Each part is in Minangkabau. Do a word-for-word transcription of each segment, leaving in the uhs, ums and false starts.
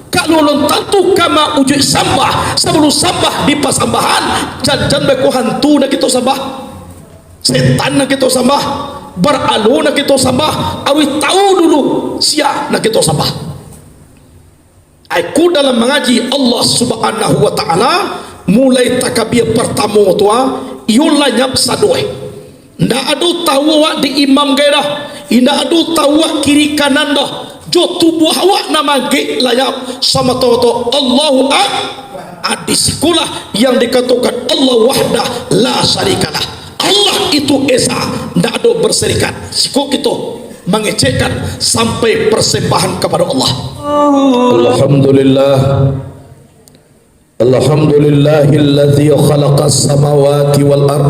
Kalau alun tantu kama ujuik sambah, sabalun sambah dipasambahan, jan-jan beko hantu nak kito sambah, setan nak kito sambah, baralo nak kito sambah, aruih tahu dulu sia nak kito sambah. Aku dalam mangaji Allah Subhanahu wa Ta'ala, mulai takabia partamo tu, ah, iyo lanyap sadoe. Ndak ado tahu awak di imam gai dah. Indak ado tahu awak kiri kanan dah. Jo tubuah awak nan mangkek lanyap samato-mato Allahu Ak-, ah, di sikolah yang dikatokan Allah wahdah la syarikalah. Allah itu esa, ndak ado berserikat. Siko kito mangecekkan sampai persembahan kepada Allah. Alhamdulillah. Alhamdulillahilladzi khalaqas samawati wal ard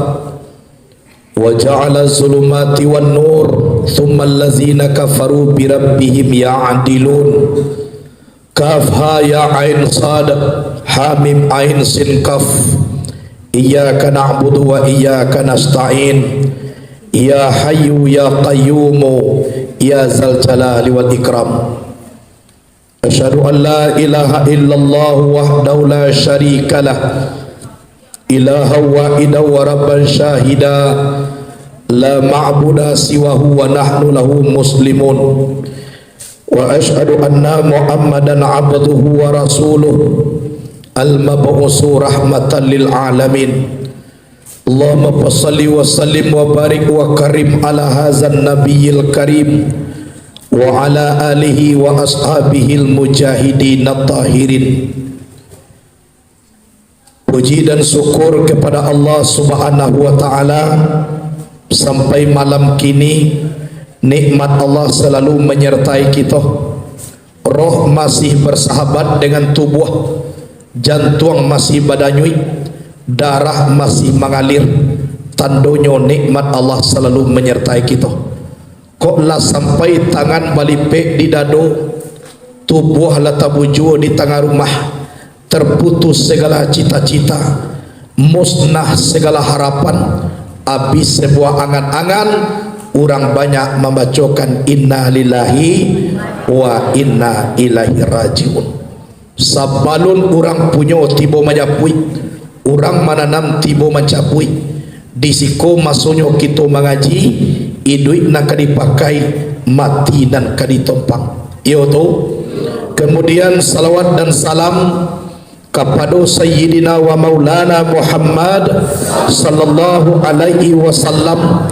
wa ja'ala zulumati wan nur, tsummal ladzina kafaru bi rabbihim ya'dilun. Kaf ha ya ain sad, ha mim ain sin kaf. Iyyaka na'budu wa iyyaka nasta'in. Ya Hayyu ya Qayyumu ya Dzal Jalali wal Ikram. Asyhadu an la ilaha illallah wahdahu la syarikalah, ilahan wahidan wa rabban syahida, la ma'buda siwahu wa nahnu lahu muslimun. Wa asyhadu anna Muhammadan abduhu wa rasuluh, al-mab'usu rahmatan lil alamin. Allahumma fasalli wa sallim wa barik wa karim ala hazan nabiyil karim wa ala alihi wa ashabihil mujahidin tahirin. Puji dan syukur kepada Allah Subhanahu wa Ta'ala, sampai malam kini, nikmat Allah selalu menyertai kito. Roh masih bersahabat dengan tubuah, jantuang masih badanyuik, darah masih mangalir, tandonyo nikmat Allah selalu menyertai kito. Kok lah sampai tangan balipek di dado, tubuah lah tabujua di tangah rumah, terputus segala cita-cita, musnah segala harapan, abih sebuah angan-angan, urang banyak mambacokan inna lillahi wa inna ilaihi rajiun. Sabalun urang punyo tibo manjapuik, urang mananam tibo mancabuik. Di siko masonyo kito mangaji, iduik nan ka dipakai, mati nan ka ditompang. Iyo tu. Kemudian, salawat dan salam kapado Sayyidina wa Maulana Muhammad sallallahu alaihi wasallam.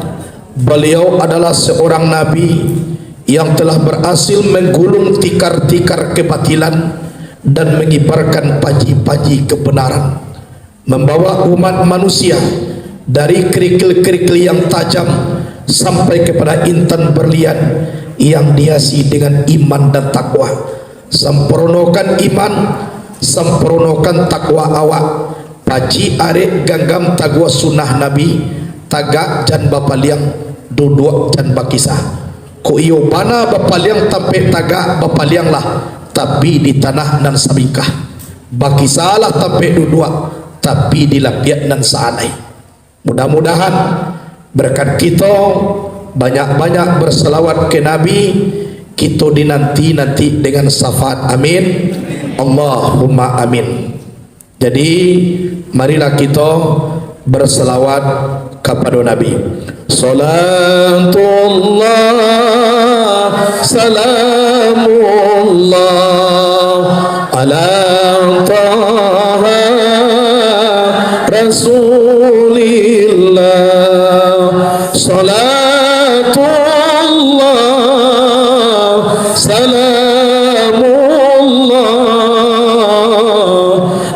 Baliau adalah seorang nabi yang telah berhasil menggulung tikar-tikar kebatilan dan mengibarkan panji-panji kebenaran, membawa umat manusia dari kerikil-kerikil yang tajam sampai kepada intan berlian yang dihiasi dengan iman dan takwa. Sampurnokan iman, sampurnokan takwa awak. Pacik arek ganggam taguah sunnah Nabi, tagak jan bapaliang, duduak jan bakisah. Kok iyo bana bapaliang tampek tagak, bapalianglah, tapi di tanah nan sabingkah. Bakisahlah tampek duduak, tapi di lapiak nan saanai. Mudah-mudahan berkat kito banyak-banyak bersalawat ke Nabi, kito dinanti-nanti dengan syafaat. Amin. Allahumma amin. Jadi, marilah kito bersalawat kapado Nabi. Salatullah, salamullah, ala Taha Rasulillah. Salatullah, salamullah,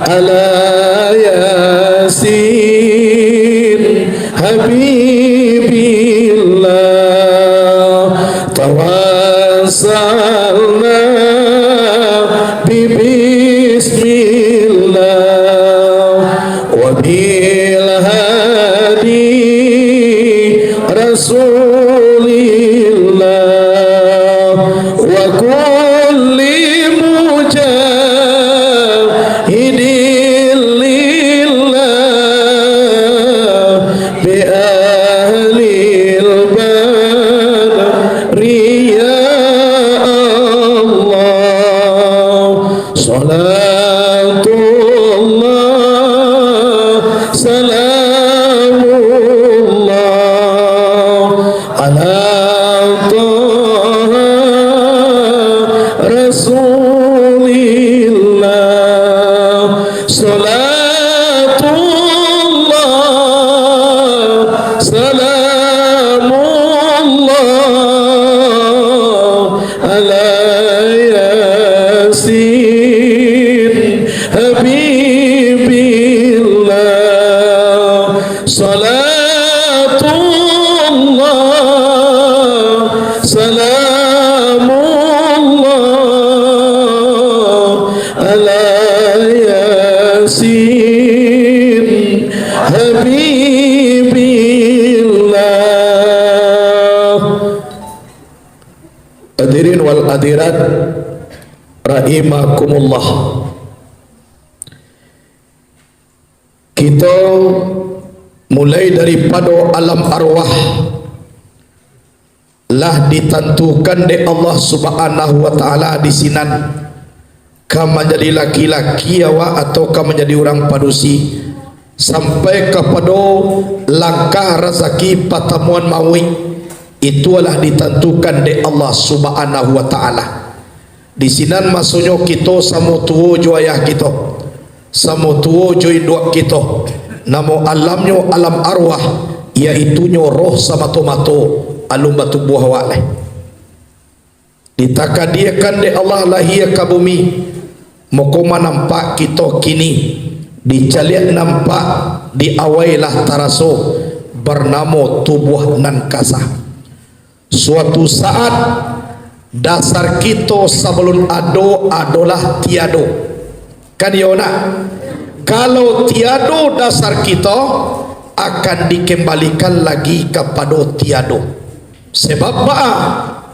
ala Yasin Habibillah. Tawassalna bi bismi Salatullah, salamullah, ala Taha Rasulillah. Salatullah, salamullah, ala Yasin Habibillah. Salatullah, salamullah, ala Yasin Habibillah. Hadirin wal hadirat rahimakumullah. Kito mulai daripado alam arwah, lah ditantukan dek Allah Subhanahu wa Ta'ala di sinan, ka manjadi laki-laki awak atau ka manjadi urang padusi, sampai kapado langkah razaki patamuan mauik, itu lah ditantukan dek Allah Subhanahu wa Ta'ala. Di sinan masonyo kito samo tuo jo ayah kito, samo tuo jo induak kito. Namo alamnyo alam arwah, yaitunyo roh samato-mato alun batubuah awak lai. Ditakadiakan dek Allah lahia ka bumi, mako manampak kito kini, dicaliak nampak di awai lah taraso, barnamo tubuah nan kasa. Suatu saat, dasar kito sabalun ado adolah tiado. Kan iyo nak? Kalau tiado dasar kito, akan dikembalikan lagi kapado tiado. Sebab baa?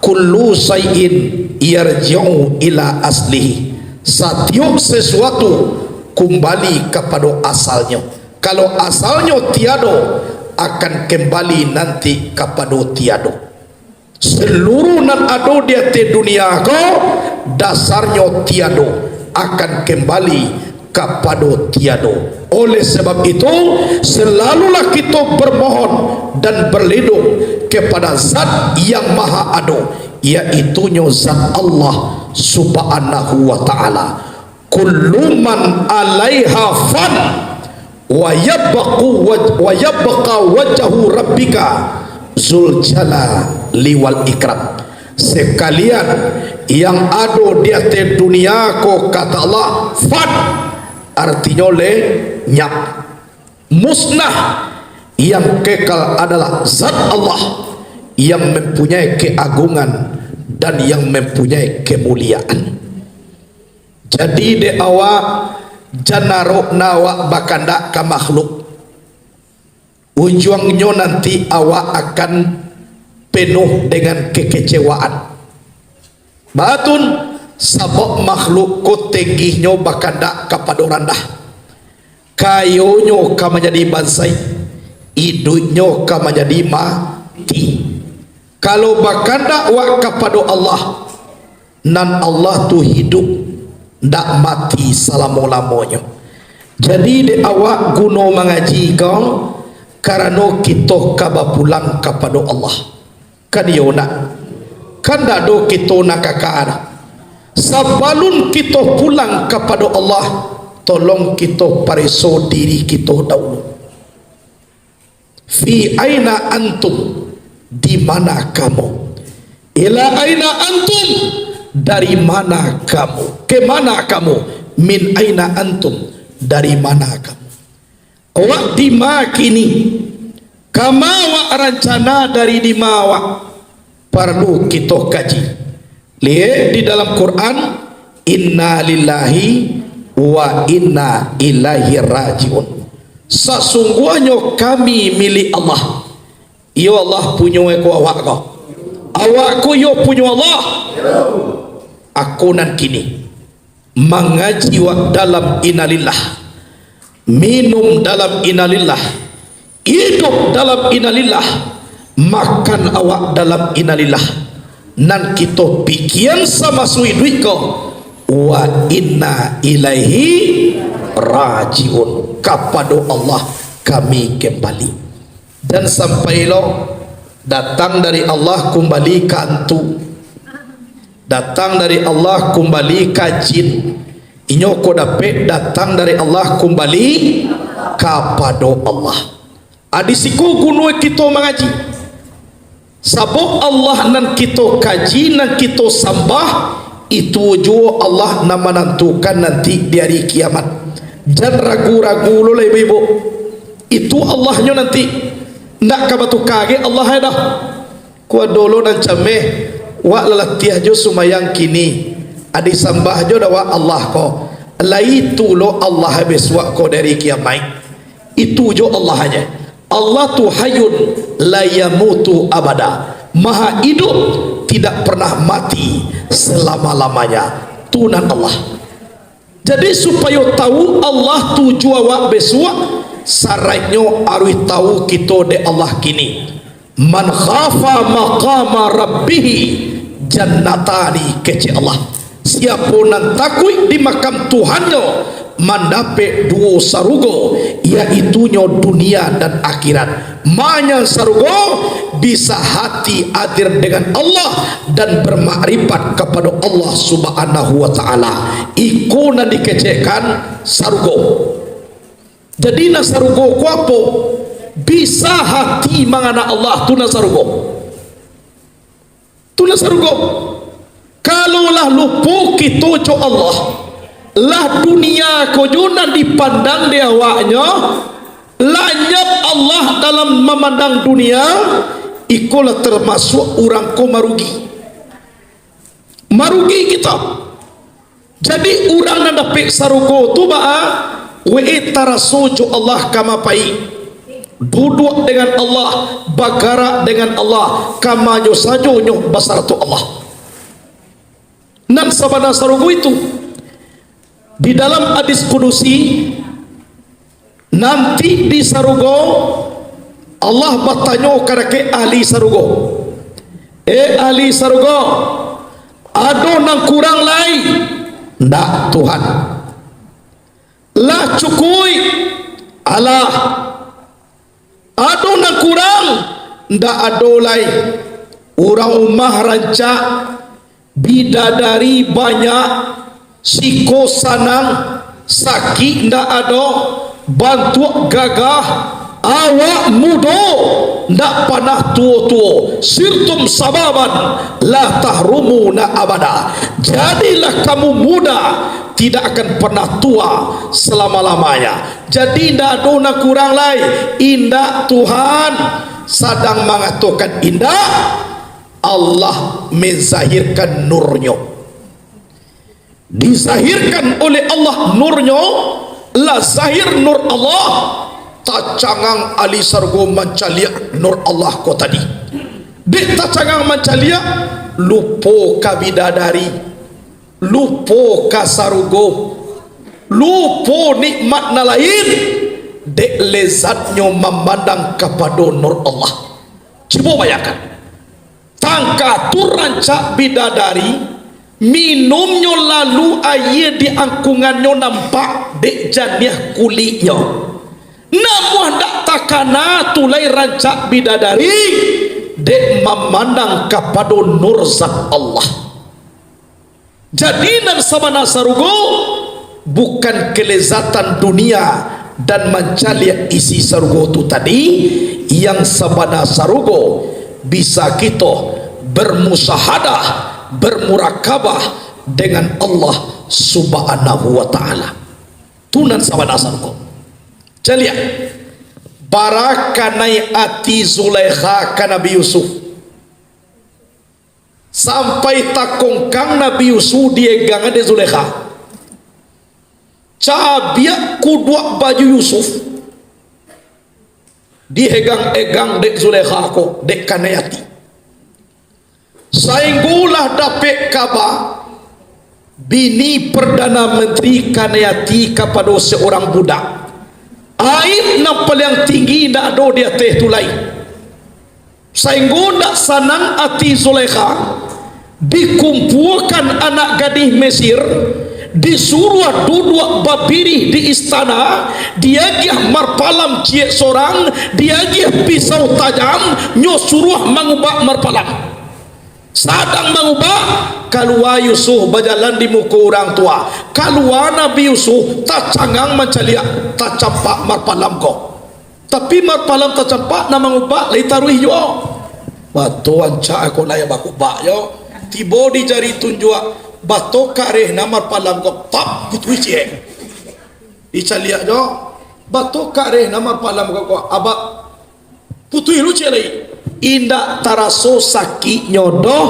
Kullu syai'in yarji'u ila aslihi. Satiok sesuatu kumbali kapado asalnyo. Kalau asalnyo tiado, akan kembali nanti kapado tiado. Seluruh nan ado di ateh dunia ko, dasarnyo tiado, akan kembali kapado tiado. Oleh sebab itu, selalulah kito bermohon dan berlindung kepada Zat yang Maha Ado, yaitunyo Zat Allah Subhanahu wa Ta'ala. Kullu man alaiha fan, wa yabqu waj-, wa yabqa wajhu rabbika zul jalali wal ikram. Sekalian yang ado di ateh dunia ko, kata Allah, fan, artinyo lenyap, musnah. Yang kekal adalah Zat Allah yang mempunyai keagungan dan yang mempunyai kemuliaan. Jadi, dek awak, jan arok na awak bakandak ka makhluk. Ujuangnyo nanti awak akan penuh dengan kekecewaan. Baa tu? Sabab makhluk ko tenggihnyo bakandak kapado randah. Kayonyo ka manjadi bansaik, iduiknyo ka manjadi mati. Kalau bakandak awak kapado Allah, nan Allah tu hiduik, ndak mati salamo-lamonyo. Jadi, dek awak guno mangaji ko, karano kito ka bapulang kapado Allah. Kan iyo nak? Kan ndak ado kito nak kaka doh. Sabalun kito pulang kapado Allah, tolong kito pareso diri kito dahulu. Fi aina antum, di mana kamu? Ila aina antum, dari mana kamu? Ke mana kamu? Min aina antum, dari mana kamu? Awak di ma kini? Kama awak rancana dari di ma awak? Paralu kito kaji. Liek di dalam Quran, "Inna lillahi wa inna ilaihi raji'un." Sasungguahnyo kami milik Allah. Iyo, Allah punyo eko awak ko. Awak ko iyo punyo Allah. Aku nan kini mangaji awak dalam innalillah, minum dalam innalillah, iduik dalam innalillah, makan awak dalam innalillah. Nan kito pikian samaso iduik ko, Wa inna ilaihi raji'un. Kapado Allah kami kembali. Dan sampai lo datang dari Allah kumbali ka antu. Datang dari Allah kumbali ka jin. Inyo ko dapek datang dari Allah kumbali kapado Allah. Ah, di siko guno kito mangaji. Sabab Allah nan kito kaji, nan kito sambah, itu juo Allah nan manantukan nanti di ari kiamat. Jan ragu-ragu lo lah, ibu-ibu. Itu Allahnyo nanti. Ndak ka batuka ge Allah ai dah. Ko ado lo nan cameh, wak lah latiah jo sumayang kini, ah, disambah jo dek wak Allah ko. Lai tu lo Allah besuak ko di ari kiamaik. Itu jo Allah aja. Allah tu hayyun la yamutu abada. Maha iduik, tidak pernah mati selama-lamanya. Tu nan Allah. Jadi, supayo tahu Allah tu jo awak besuak, saraiknyo aruih tahu kito dek Allah kini. "Man khafa maqama rabbih jannatani," kecek Allah. Siapo nan takuik di makam Tuhannyo, mandapek duo sarugo, yaitunyo dunia dan akhirat. Manya sarugo, bisa hati adir dengan Allah dan bermakrifat kapado Allah Subhanahu wa Ta'ala. Iko nan dikecekkan sarugo. Jadi, nan sarugo ko apo? Bisa hati mangana Allah, tu nan sarugo. Tu nan sarugo. Kalau lah lupo kito jo Allah, lah dunia ko jo nan dipandang dek awaknyo, lanyap Allah dalam mamandang dunia, iko lah tamasuak urang ko marugi. Marugi kito. Jadi, urang nan dapek sarugo tu baa? Wee taraso jo Allah ka mapai. Duduak dengan Allah, bagarak dengan Allah, kamanyo sajo nyo basarato Allah. Nan sabana sarugo itu, di dalam hadis kudusi, nanti di sarugo, Allah batanyo kabake ahli sarugo, "Eh, ahli sarugo, ado nan kurang lai?" "Ndak, Tuhan." "Lah cukuik?" "Alah." "Ado nan kurang?" "Ndak ado lai." Urang umah rancak, bidadari banyak, siko sanang, sakik ndak ado, bantuak gagah, awak mudo, ndak panah tuo-tuo, sirtum sababan, la tahrumuna abada. Jadilah kamu muda, tidak akan pernah tua selama-lamanya. Jadi, indak ado nan kurang lai. Indak, Tuhan, sadang mangatokan indak, Allah menzahirkan nurnyo. Dizahirkan oleh Allah nurnyo, lah zahir nur Allah, tacangang ahli sarugo mancaliak nur Allah ko tadi. Dek tacangang mancaliak, lupo ka bidadari. Lupo ka sarugo, lupo nikmat nan lain, dek lezatnyo mamandang kapado nur Allah. Cubo bayangkan, tangka tu rancak bidadari, minumnyo lalu aia di angkungannyo nampak dek janiah kuliknyo. Namuah ndak takana tu lai rancak bidadari, dek mamandang kapado nur zat Allah. Jadi, nan sabana sarugo bukan kelezatan dunia dan mancaliak isi sarugo tu tadi. Yang sabana sarugo bisa kito bermusahadah, bermurakabah dengan Allah Subhanahu wa Ta'ala. Tu nan sabana sarugo. Caliak, bara kanai ati Zulaikha ka Nabi Yusuf. Sampai takongkang Nabi Yusuf diegang dek Zulaikha. Cabiak kuduak baju Yusuf, diegang-egang dek Zulaikha ko, dek kanai ati. Sainggo lah dapek kaba, bini Perdana Menteri kanai ati kapado seorang budak. Aib nan paliang tinggi indak ado di ateh tu lai. Sainggo ndak sanang ati Zulaikha, Dikumpuakan anak gadih Mesir, disuruah duduak babirih di istana, diagiah marpalam ciek sorang, diagiah pisau tajam, nyo suruah mangubak marpalam. Sadang mangubak, kalua Yusuf bajalan di muko urang tuo. Kalua Nabi Yusuf, tacangang mancaliak, tacampak marpalam ko. Tapi marpalam tacampak, nan mangubak lai taruih juo. Batua rancak ko lai bakubak yo. Tibo di jari tunjuak, batua kareh nan marpalam ko, tap, putuih ciek. Dicaliak juo, batua kareh nan marpalam ko, ko, abak putuih lu ciek lai. Indak taraso sakiknyo doh,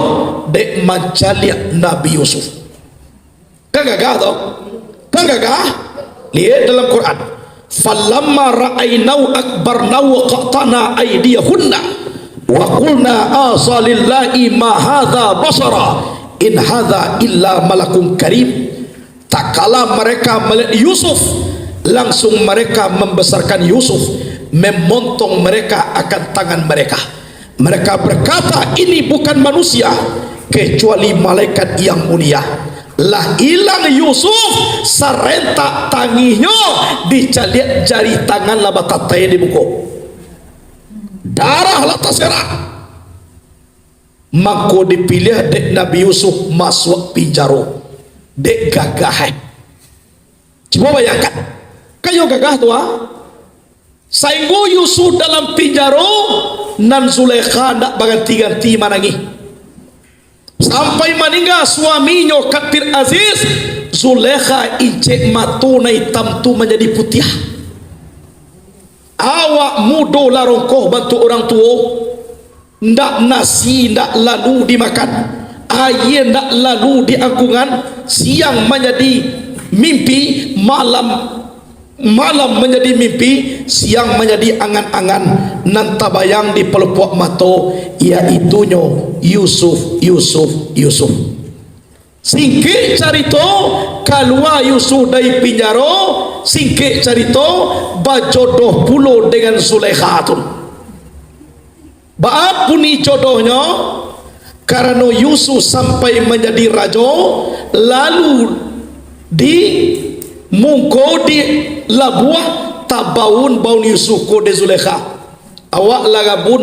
dek mancaliak Nabi Yusuf. Kan gagah tu? Kan gagah? Liek dalam Quran. "Falamma ra'ainahu akbarnahu wa qata'na aidiyahunna wa qulna hasya lillahi ma hadza basyara in hadza illa malakun karim." Tatkala mereka melihat Yusuf, langsung mereka membesarkan Yusuf, memontong mereka akan tangan mereka. Mereka berkata, "Ini bukan manusia, kecuali malaikat yang mulia." Lah ilang Yusuf, sarentak tangihnyo, dicaliak jari tangan lah batatai di muko. Darah lah taserak. Mangko dipiliah dek Nabi Yusuf masuak pinjaro. Dek gagah, eh. Cubo bayangkan. Kan iyo gagah tu, ah. Sainggo Yusuf dalam pinjaro, nan Zulekha ndak baganti-ganti manangih. Sampai maningga suaminyo Kapir Aziz, Zulekha incek mato nan itam tu manjadi putiah. Awak mudo lah rongkoh bantuak urang tuo. Ndak nasi ndak lalu dimakan, aia ndak lalu diangkungan, siang manjadi mimpi, malam, malam manjadi mimpi, siang manjadi angan-angan, nan tabayang di palopuak mato, yaitunyo Yusuf, Yusuf, Yusuf. Singkek carito, kalua Yusuf dari pinjaro, singkek carito, bajodoh pulo dengan Zulekha tu. Baa bunyi jodohnyo? Karano Yusuf sampai manjadi rajo, lalu di muko di labuah, tabaun-baun Yusuf ko dek Zulekha. Awak lah gabun,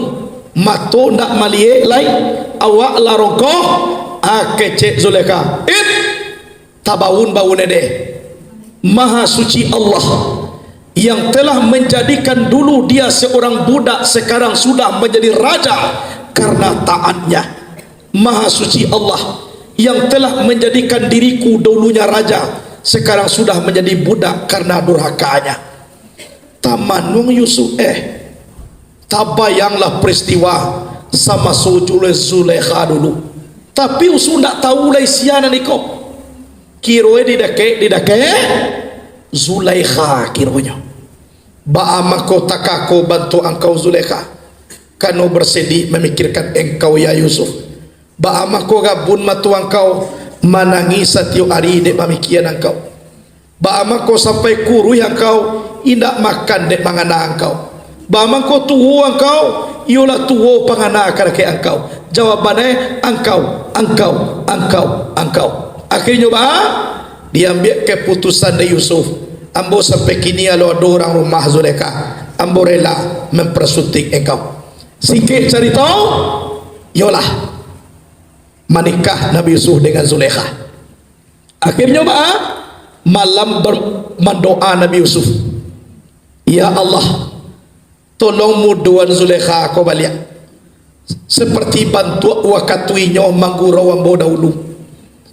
mato ndak maliek lai, awak lah rongkoh, ah, kecek Zulekha. It! Tabaun-baun deh. Maha Suci Allah yang telah menjadikan dulu dia seorang budak, sekarang sudah menjadi raja karena taatnya. Maha Suci Allah yang telah menjadikan diriku dulunya raja, sekarang sudah menjadi budak karena durhakanya. Tamanuang Yusuf, eh, tabayanglah peristiwa samaso Zule-, Zulekha dulu. Tapi Yusuf ndak tahu lai sia nan iko. Kironyo didakek, didakek, Zulekha kironyo. Baa mangko takako bantuak angkau Zulekha? Kano bersedik mamikirkan engkau, ya Yusuf. Baa mangko gabun mato angkau, manangih satiok ari dek pamikian angkau? Baa mangko sampai kuruih angkau, indak makan dek mangana angkau? Baa mangko tuo angkau, iyolah tuo pangana ka dakek angkau? Jawabannyo, angkau, angkau, angkau, angkau. Akhirnyo baa? Diambiak keputusan dek Yusuf, ambo sampai kini alun ado urang rumah Zulekha, ambo rela mempersuntik engkau. Singkek carito, iyolah, manikah Nabi Yusuf dengan Zulekha. Akhirnyo baa? Malam ber-, mandoa Nabi Yusuf, "Ya Allah, tolong mudoan Zulekha ko baliak, seperti bantuak wakatu inyo manggurau ambo dahulu,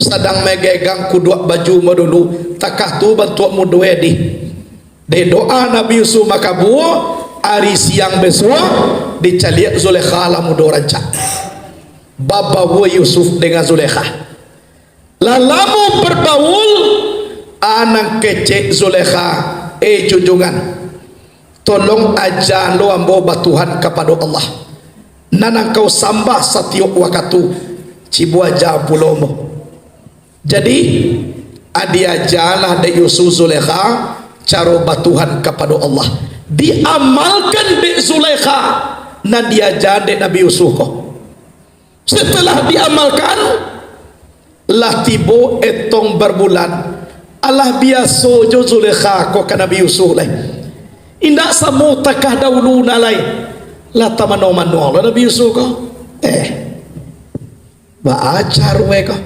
sadang magegang kuduak baju ambo dulu, takah tu bantuak mudo dih." Dek doa Nabi Yusuf makabua, ari siang bisuak, dicaliak Zulekha lah mudo rancak. Babaua Yusuf dengan Zulekha. Lah lamo berbaul, a nan kecek Zulekha, "Eh, junjuangan, tolong aja lo ambo batuhan kapado Allah, nan angkau sambah satiok wakatu, cibo aja pulo ambo." Jadi, a, diajalah dek Yusuf Zulekha caro batuhan kapado Allah. Diamalkan dek Zulekha nan diaja dek Nabi Yusuf ko. Setelah diamalkan, Lah tibo etong barbulan, alah biaso jo Zulekha ko ka Nabi Yusuf lai. Indak samo takah daulu na lai. Lah tamano-mano lo Nabi Yusuf ko. Eh, baa caronyo ko?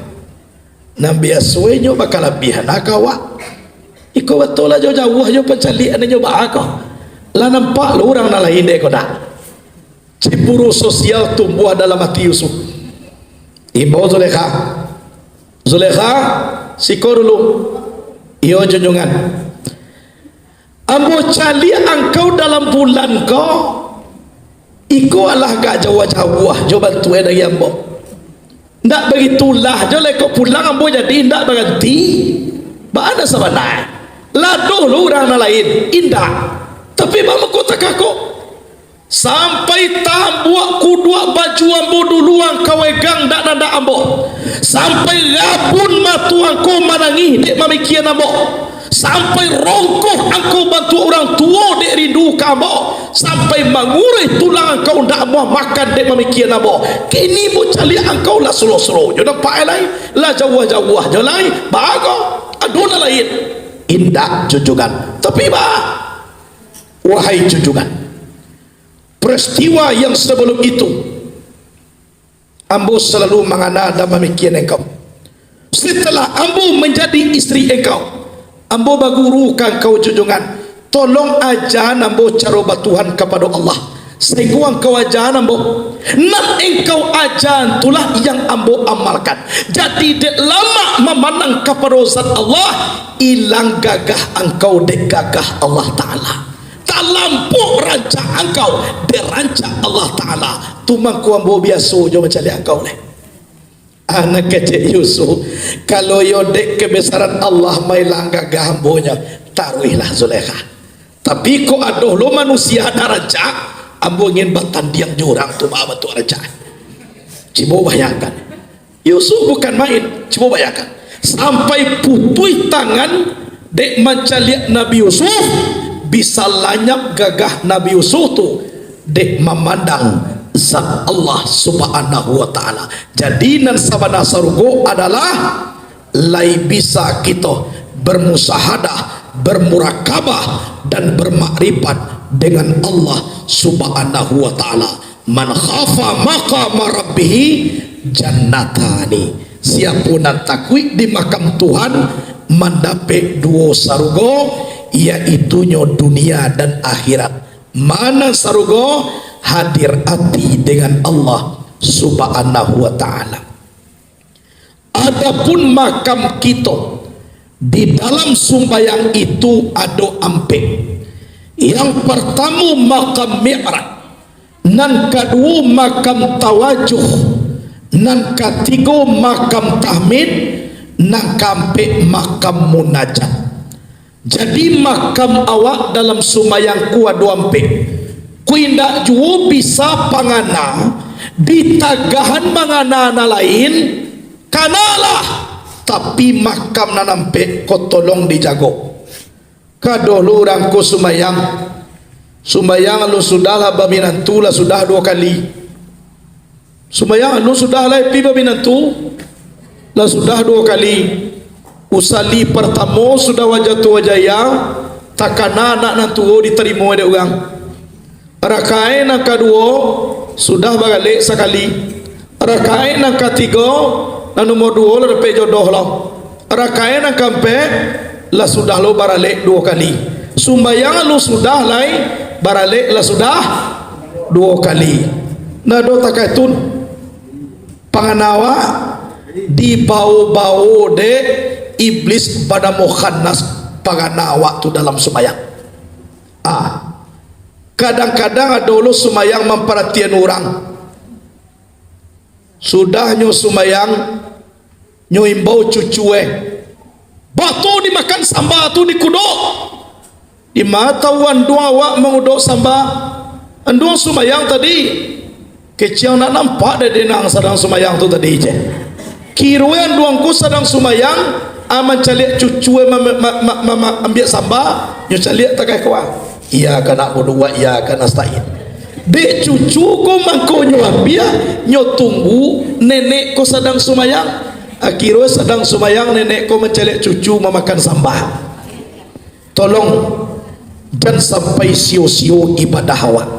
Nan biasonyo bakalabiahan ka awak. Iko batua lah jauah-jauah jo pancaliak nan nyo baa ko. Lah nampak lo urang nan lain dek ko dak? Cemburu sosial tumbuah dalam ati Yusuf. Imbau Zulekha. Zulekha, siko dulu. Iyo, junjungan. Ambo caliak angkau dalam bulan ko. Iko alah agak jauah-jauah jo bantuak dari ambo. Ndak bagitulah jo lai ko pulang ambo jadi ndak baranti. Baa nan sabana? Lah ado lo urang nan lain? Indak. Tapi baa mangko takah ko? Sampai tambuak kuduak baju ambo dulu angkau egang dak nandak ambo. Sampai rabun mato angkau manangih dek mamikian ambo. Sampai rongkoh angkau bantuak urang tuo dek rindu ka ambo. Sampai manguruih tulang angkau ndak amuah makan dek mamikian ambo. Kini ambo caliak angkau lah sulo-sulo jo nampak lai. Lah jauah-jauah jo lai. Baa ko? Ado nan lain? Indak, junjungan. Tapi baa? Wahai junjungan, peristiwa yang sebelum itu, ambo salalu mangana dan mamikian engkau. Setelah ambo manjadi istri engkau, ambo baguru ka engkau, junjungan, tolong aja ambo caro batuhan kapado Allah, sahinggo angkau aja ambo. Nan engkau aja tu lah yang ambo amalkan. Jadi, dek lamak mamandang kapado zat Allah, ilang gagah angkau dek gagah Allah Ta'ala. Talampau rancak angkau dek rancak Allah Ta'ala. Tu mangko ambo biaso jo mancaliak angkau lai. Anak kecek Yusuf, kalau iyo dek kebesaran Allah mailang gagah ambonyo, taruihlah Zulekha. Tapi kok ado lo manusia nan rancak, ambo ingin batandiang jo urang tu, baa bantuak rancak. Cubo bayangkan. Yusuf bukan main. Cubo bayangkan. Sampai putuih tangan dek mancaliak Nabi Yusuf, bisa lanyap gagah Nabi Yusuf tu dek mamandang zat Allah Subhanahu wa Ta'ala. Jadi, nan sabana sarugo adalah lai bisa kito bermusahadah, bermurakabah, dan bermakrifat dengan Allah Subhanahu wa Ta'ala. "Man khafa maqama rabbih jannatani." Siapo nan takuik di makam Tuhan, mandapek duo sarugo, yaitunyo dunia dan akhirat. Ma nan sarugo? Hadir ati dengan Allah Subhanahu wa Ta'ala. Adapun makam kito di dalam sumbayang itu ado ampek. Yang partamo makam mi'raj, nan kaduo makam tawajuh, nan katigo makam tahmid, nan kaampek makam munajat. Jadi, makam awak dalam sumbayang ko ado ampek. Ko indak juo bisa pangana, ditagahan mangana nan lain, kanalah, tapi makam nan ampek ko tolong dijago. Ka ado lo urang ko sumbayang, sumbayang alun sudah lah baminantu, lah sudah duo kali. Sumbayang alun sudah lai pi baminantu, lah sudah duo kali. Usali partamo sudah wajah tu wajah iya, takana anak nan tuo ditarimo dek urang. Rakaat nan kaduo sudah baralek sakali. Rakaat nan katigo, nan nomor duo lah dapek jodoh lo. Rakaat nan kaampek, lah sudah lo baralek duo kali. Sumbayang alun sudah lai, baralek lah sudah duo kali. Nah, do takah itu pangana awak, dibao-bao dek iblis badamo Khannas pangana awak tu dalam sumbayang. Ah, kadang-kadang ado lo sumbayang mamparatian urang. Sudahnyo sumbayang, nyo imbau cucu e, "Batua dimakan samba tu dikudok." "Dima tahu anduang awak mangudok samba? Anduang sumbayang tadi." "Kecek ndak nampak dek den ang sadang sumbayang tu tadi," ceh. "Kiro e anduang ko sadang sumbayang, a mancaliak cucu e ma-, ma-, ma-, ma-, ma-, ambiak samba, nyo caliak takah ko a." "Iyyaka na'budu wa iyyaka nasta'in." Dek cucu ko mangko nyo ambiak, nyo tunggu nenek ko sadang sumbayang. Akiro sadang sumbayang, nenek ko mancaliak cucu mamakan sambah. Tolong, jan sampai sio-sio ibadah awak.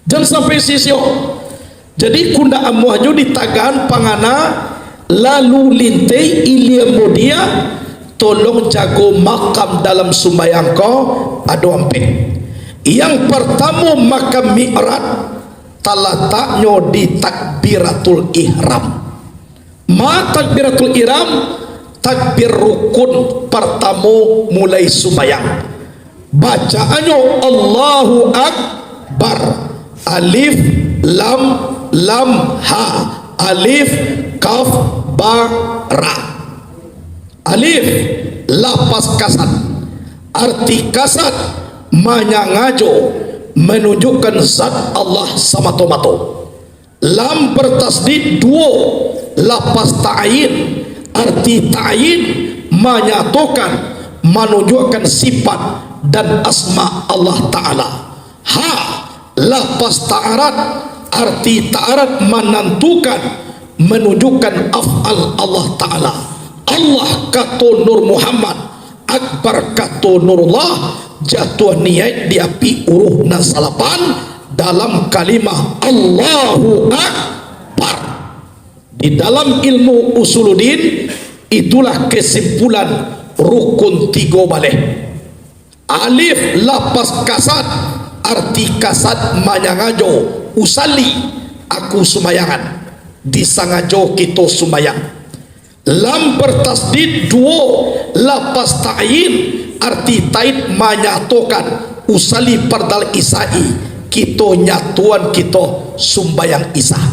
Jan sampai sio-sio. Jadi, kundak amuahnyo ditagaan pangana, lalu linteh ilia mudia, tolong jago makam dalam sumbayang ko ado ampek. Yang partamo, makam mi'raj, talataknyo di takbiratul ihram. Ma takbiratul ihram, takbir rukun partamo mulai sumbayang. Bacaannyo Allahu Akbar. Alif, lam, lam, ha. Alif, kaf, ba, ra. Alif, lafaz kasad. Arti kasad, manyangajo, manunjukkan zat Allah samato-mato. Lam bertasdid duo, lafaz ta'yin, arti ta'yin, manyatokan, manunjukkan sifat dan asma Allah Ta'ala. Ha, lafaz ta'arad, arti ta'arad, manantukan, manunjukkan af'al Allah Ta'ala. Allah kato Nur Muhammad, Akbar kato Nurullah, jatuah niaik di api uruh nan salapan dalam kalimah Allahu Akbar. Di dalam ilmu usuluddin, itulah kesimpulan rukun tigo baleh. Alif, lafaz kasad, arti kasad, manyangajo, usalli, aku sumbayangan, disangajo kito sumbayang. Lam bertasdid duo, lafaz ta'yin, arti ta'yin, manyatokan, usalli fardal isya'i, kito nyatoan kito sumbayang isya.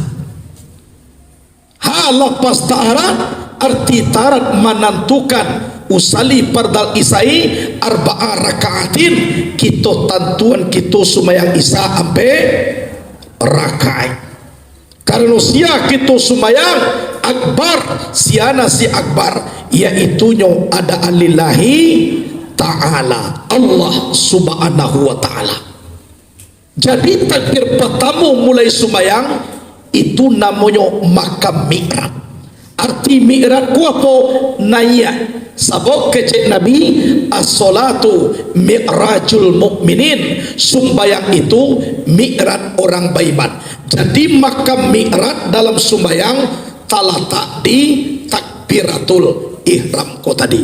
Ha, lafaz ta'arad, arti ta'arad, manantukan, usalli fardal isya'i arba'a raka'atin, kito tantuan kito sumbayang isya ampek rakaat. Karano sia kito sumbayang akbar, siana si akbar, yaitunyo adaan lillahi ta'ala, Allah Subhanahu wa Ta'ala. Jadi, takbir partamo mulai sumbayang, itu namonyo makam mi'raj. Arti mi'raj ko apo? Naiak. Sabab kecek Nabi, "As-sholatu mi'rajul mu'minin." Sumbayang itu mi'raj orang baiman. Jadi, makam mi'raj dalam sumbayang talatak di takbiratul ihram ko tadi.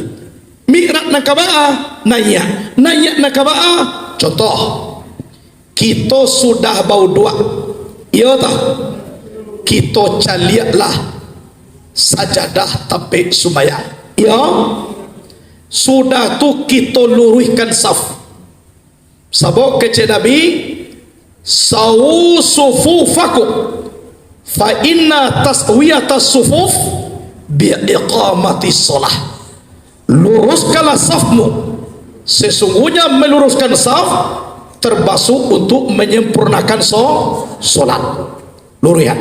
Mi'raj nan ka baa? Naiak. Naiak nan ka baa? Contoh, kito sudah bauduak, iyo toh? Kito caliaklah sajadah tampek sumbayang, iyo. Sudah tu kito luruihkan saf. Sabab kecek Nabi, "Sawu sufufakum, fa inna taswiyatas sufuf bi iqamatis shalah." Luruskanlah safmu, sesungguhnya meluruskan saf termasuk untuk menyempurnakan so-, solat. Luruihan.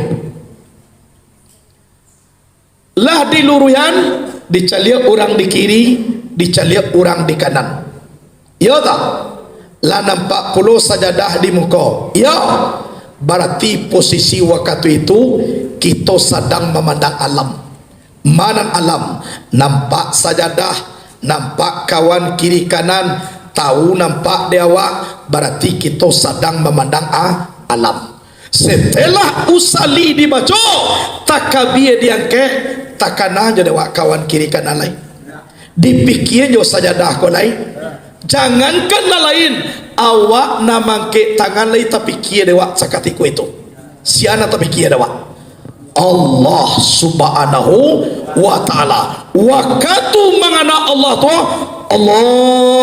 Lah diluruihan, dicaliak urang di kiri, dicaliak urang di kanan. Iyo tak? Lah nampak pulo sajadah di muko. Iyo. Barati posisi wakatu itu, kito sadang mamandang alam. Ma nan alam? Nampak sajadah, nampak kawan kiri kanan, tahu nampak di awak, barati kito sadang mamandang a-, alam. Setelah usalli dibaco, takabir diangkek, takana jo dek awak kawan kiri kanan lai. Dipikia jo sajadah ko lai. Jangankan nan lain, awak nan mangkek tangan lai tapikia dek awak sakatiko itu. Sia nan tapikia dek awak? Allah Subhanahu wa Ta'ala. Wakatu mangana Allah tu, "Allahu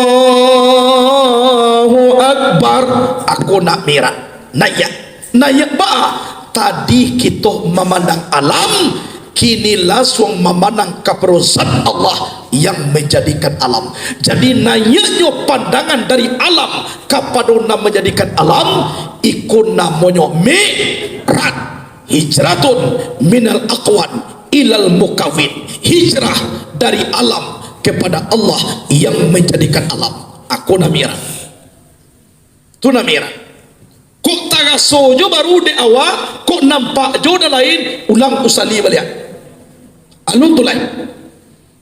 Akbar," aku nak mirak. Naiak. Naiak baa? Tadi kito mamandang alam, kini lansuang mamandang kapado Zat Allah yang manjadikan alam. Jadi, naiaknyo pandangan dari alam kapado nan manjadikan alam, iko namonyo mi'raj. Hijratun minal akwan ilal mukawin. Hijrah dari alam kepada Allah yang manjadikan alam. Ako nan mi'raj. Tu nan mi'raj. Kok taraso jo baru dek awak, kok nampak jo nan lain, ulang usalli baliak. Alun tu lai.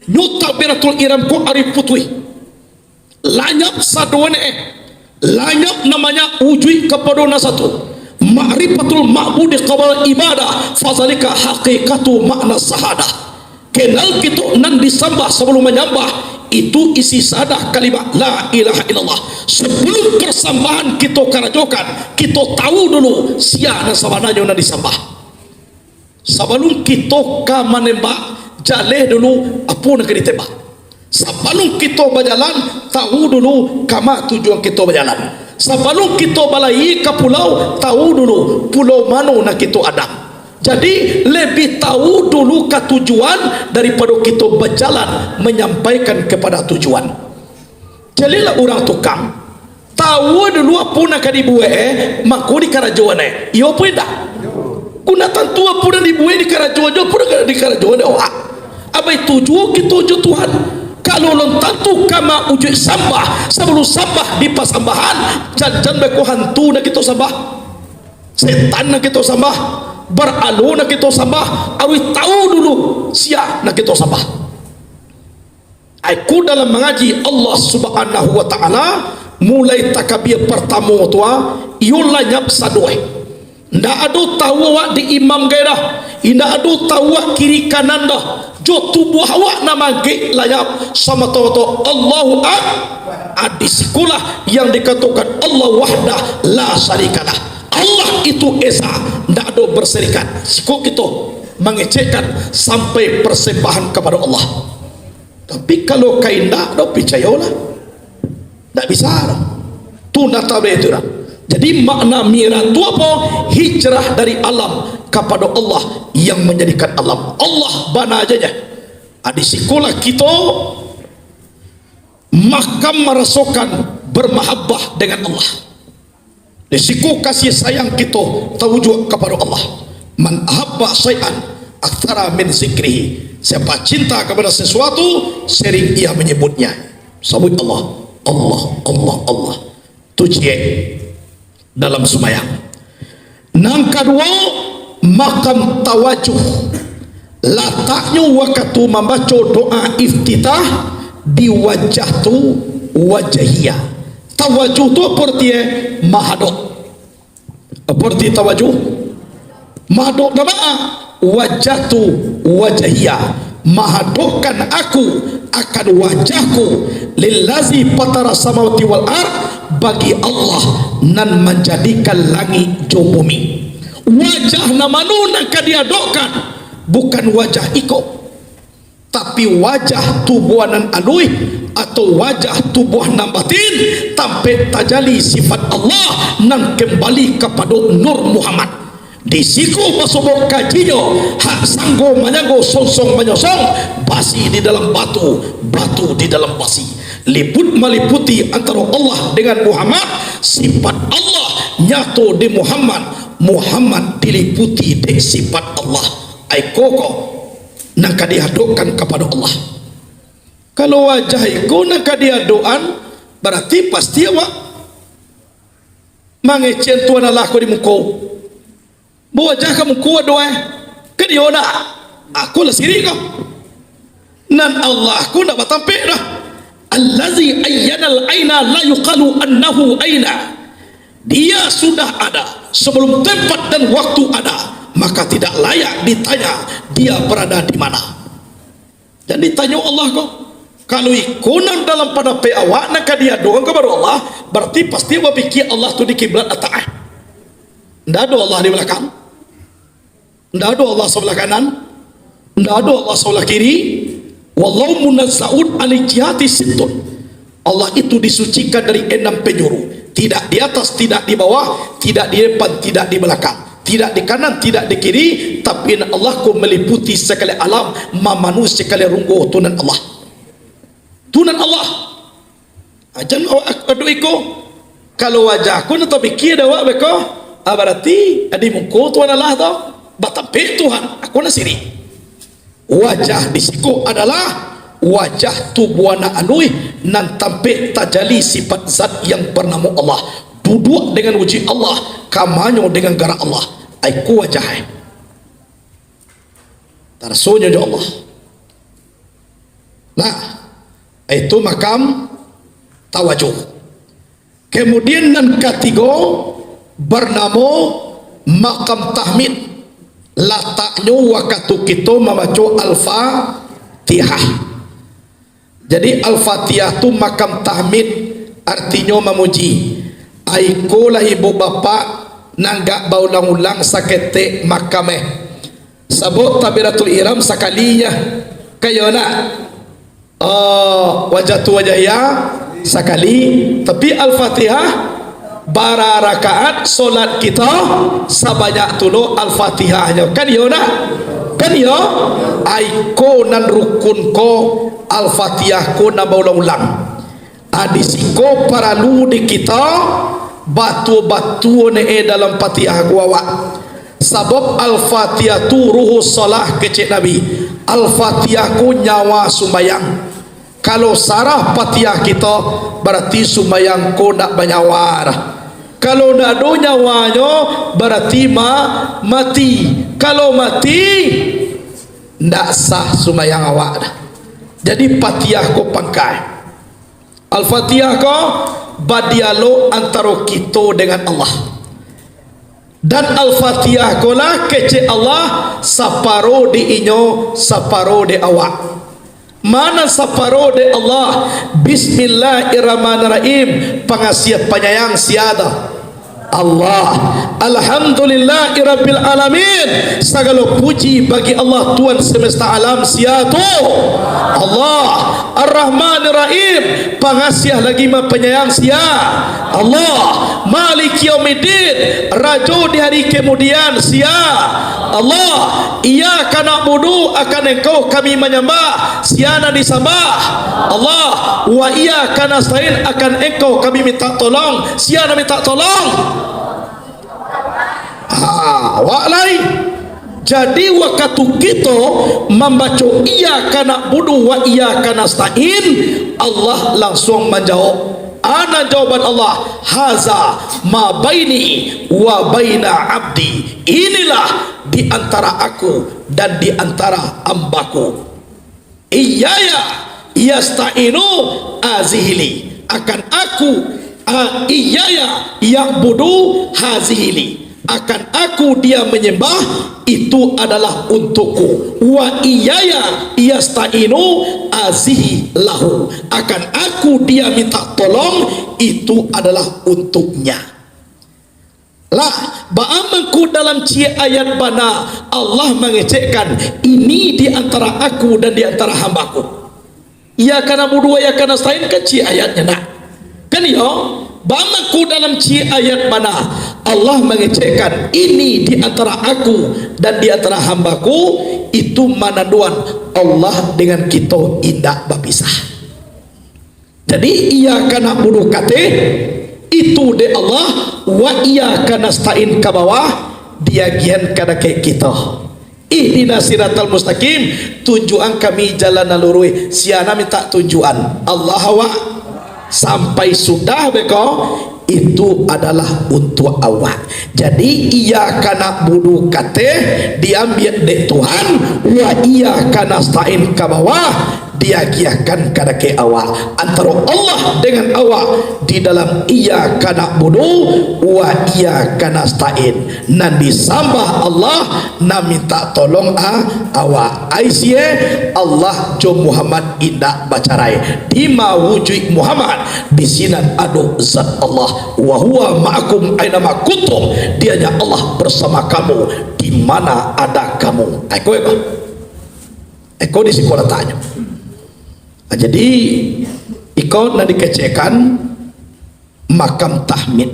Nyo takbiratul ihram ko ari putuih. Lanyap sadoan eh. Lanyap namanya ujuik kapado nan satu. Ma'rifatul ma'budi qabla ibadah, fazalika haqiqatu makna sahadah. Kenal kito nan disambah sabalum manyambah, itu isi sahadah kalimat la ilaha illallah. Sabalum parsambahan kito karajokan, kito tahu dulu sia nan sabananyo nan disambah. Sabalum kito ka manembak, jaleh dulu apo nan ka ditembak. Sabalum kito bajalan, tahu dulu kama tujuan kito bajalan. Sabalum kito balayia ka pulau, tahu dulu pulau mano nan kito adang. Jadi, labiah tahu dulu ka tujuan daripado kito bajalan manyampaikan kapado tujuan. Caliaklah urang tukang, tahu dulu apo nan ka dibuek, eh, mako dikarajoan, eh. Iyo apo indak? Guna tantu apo nan dibuek dikarajoan jo, apo nan ka dikarajoan jo. Ah, abai tuju kito jo Tuhan. Kalau alun tantu kama ujuik sambah, sabalum sambah dipasambahan, jan-jan beko hantu nan kito sambah, setan nan kito sambah, baralo nan kito sambah, awi tahu dulu sia nan kito sambah. Aiku dalam mangaji Allah Subhanahu wa Ta'ala, mulai takabia partamo tu, ah, iyo lanyap sadoe. Ndak ado tahu awak di imam gai dah. Indak ado tahu awak kiri kanan dah. Jo tubuah awak nan mangagek lanyap samato-mato Allahu Ak-, ah, di sikolah yang dikatokan Allah wahdah la syarikalah. Allah itu esa, ndak ado berserikat. Siko kito mangecekkan sampai persembahan kapado Allah. Tapi kalau ka indak, dak picayolah. Ndak bisa doh. Tu nata baitu dah. Jadi, makna mi'raj tu apo? Hijrah dari alam kapado Allah yang manjadikan alam. Allah bana aja nya. Ah, di sikolah kito makam marasokan bermahabbah dengan Allah. Di siko kasih sayang kito tawujuak kapado Allah. "Man ahabba syai'an aktsara min zikrihi." Siapa cinta kepada sesuatu, sering ia menyebutnya. Sabuik Allah, Allah, Allah, Allah. Tu ciek dalam sumbayang. Nan kaduo, makam tawajuh. Lataknyo wakatu mambaco doa iftitah di wajah tu, wajahia. Tawajuh tu apo arti, eh? Mahadok. Apo arti tawajuh? Mahadok dek ma? Wajah tu, wajahia. Mahadokkan aku akan wajahku, lillazi fatara samawati wal ard, bagi Allah nan manjadikan langik jo bumi. Wajah nan mano nan ka diadokkan? Bukan wajah iko, tapi wajah tubuah nan aluih, atau wajah tubuah nan batin, tampek tajali sifat Allah nan kembali kapado Nur Muhammad. Di siko basobok kajinyo, hak sanggo manyanggo, songsong manyosong, basi di dalam batu, batu di dalam basi. Liput maliputi antaro Allah dengan Muhammad, sifat Allah nyato di Muhammad, Muhammad diliputi dek sifat Allah. Ai koko nan ka diadokkan kapado Allah. Kalau wajah iko nan ka diadokkan, barati pasti awak mangecek Tuhan Allah ko di muko. Bawajah ka muko ado, eh. Ka dio nak? Aku lah sirik ko. Nan Allah ko ndak batampek dah. Allazi ayyanal aina la yuqalu annahu aina. Dia sudah ada sebelum tempat dan waktu ada, maka tidak layak ditanya dia berada di mana. Jan ditanyo Allah ko. Kalau iko nan dalam pandapek awak nan ka diadokkan kapado Allah, barati pasti bapikia Allah tu di kiblat atak, eh. Ndak ado Allah di balakang. Ndak ado Allah sabalah kanan. Ndak ado Allah sabalah kiri. Wallahu munazzahun anil jihati sittun. Allah itu disucikan dari enam penjuru. Tidak di atas, tidak di bawah, tidak di depan, tidak di belakang. Tidak di kanan, tidak di kiri, tapi Allah ko meliputi sagalo alam, mamanuhi sagalo runggo tu nan Allah. Tu nan Allah. Ajan awak adok iko. Kalau wajah ko nan tapikia dek awak beko, ah, barati di muko Tuhan Allah tu, batampek Tuhan, aku nan sirik. Wajah di siko adalah wajah tubuah nan aluih, nan tampek tajali sifat zat yang banamo Allah. Duduak dengan wujud Allah, kamanyo dengan garak Allah. Ai ko wajah, eh. Tarasonyo jo Allah. Nah, itu makam tawajuh. Kemudian nan katigo, bernamo makam tahmid. Lataknyo wakatu kito mambaco Al-Fatihah. Jadi, Al-Fatihah tu makam tahmid, artinyo mamuji. Aikolah ibu bapak, nan gak baulang-ulang saketek makam eh. Sabab takbiratul ihram sakali nyo. Kan iyo nak? Oh, wajah tu wajah iya sakali. Tapi Al-Fatihah bara rakaat solat kita sabanyak tu lo Al-Fatihahnyo. Kan iyo nak? Kan iyo? Aiko nan rukun ko, Al-Fatihah ko nan baulang-ulang. Ah, di siko paralu di kita batua-batua ne eh dalam Fatihah ko awak. Sabab Al-Fatihah tu ruhus shalah kecek Nabi. Al-Fatihah ko nyawa sumbayang. Kalau sarah Fatihah kito, barati sumbayang ko ndak banyawa dah. Kalau ndak ado nyawanyo, barati ma-, mati. Kalau mati, ndak sah sumbayang awak dah. Jadi Fatihah ko pangkai. Al-Fatihah ko badialog antaro kito dengan Allah. Dan Al-Fatihah ko lah kecek Allah, saparo di inyo, saparo di awak. Mana saparo di Allah? Bismillahirrahmanirrahim. Pangasiah panyayang sia tu? Allah. Alhamdulillahirabbil alamin. Sagalo puji bagi Allah, Tuhan semesta alam, sia tu? Allah. Ar-Rahmanir Rahim. Pangasiah lagi ma-, panyayang, sia? Allah. Maliki yaumiddin. Rajo di hari kemudian, sia? Allah. Iyyaka na'budu, akan Engkau kami manyambah, sia nan disambah? Allah. Wa iyyaka nasta'in, akan Engkau kami minta tolong, sia nan minta tolong? Ha, awak lai. Jadi, wakatu kito mambaco iyyaka na'budu wa iyyaka nasta'in, Allah langsuang manjawab. Ana jawaban Allah, "Haza ma baini wa baina abdi." Inilah di antara aku dan di antara hambaku. Iyyaya yasta'inu hazihili. Akan aku, a, iyyaya ya'budu hazihili. Akan aku dia menyembah, itu adalah untukku. Wa iyyaya yasta'inu hazihi lahu. Akan aku dia minta tolong, itu adalah untuknya. Lah, baa mangko dalam ciek ayat bana Allah mangecekkan, "Ini di antara aku dan di antara hambaku"? Iyyaka na'budu wa iyyaka nasta'in kan ciek ayatnyo nak. Kan iyo? Baa mangko dalam ciek ayat bana Allah mangecekkan, "Ini di antara aku dan di antara hambaku," itu mananduan Allah dengan kito indak bapisah. Jadi, iyyaka na'budu kateh, itu dek Allah, wa iyyaka nasta'in ka bawah, diagiahan ka dakek kito. Ihdinas siratal mustaqim, tunjuakan kami jalan nan luruih. Sia nan minta tunjuakan? Allah awak. Sampai sudah beko, itu adalah untuak awak. Jadi, iyyaka na'budu kateh diambiak dek Tuhan, wa iyyaka nasta'in ka bawah, diagiahkan ka dakek awak. Antaro Allah dengan awak di dalam iyyaka na'budu wa iyyaka nasta'in. Nan disambah Allah, nan minta tolong a-, awak. Ai sie, Allah jo Muhammad indak bacarai. Dima wujuik Muhammad, di sinan ado zat Allah. "Wa huwa ma'akum aina ma kuntum." Dianya Allah bersama kamu di mana ada kamu. Iko, iko. Iko di siko lataknyo. Nah, jadi, iko nan dikecekkan makam tahmid.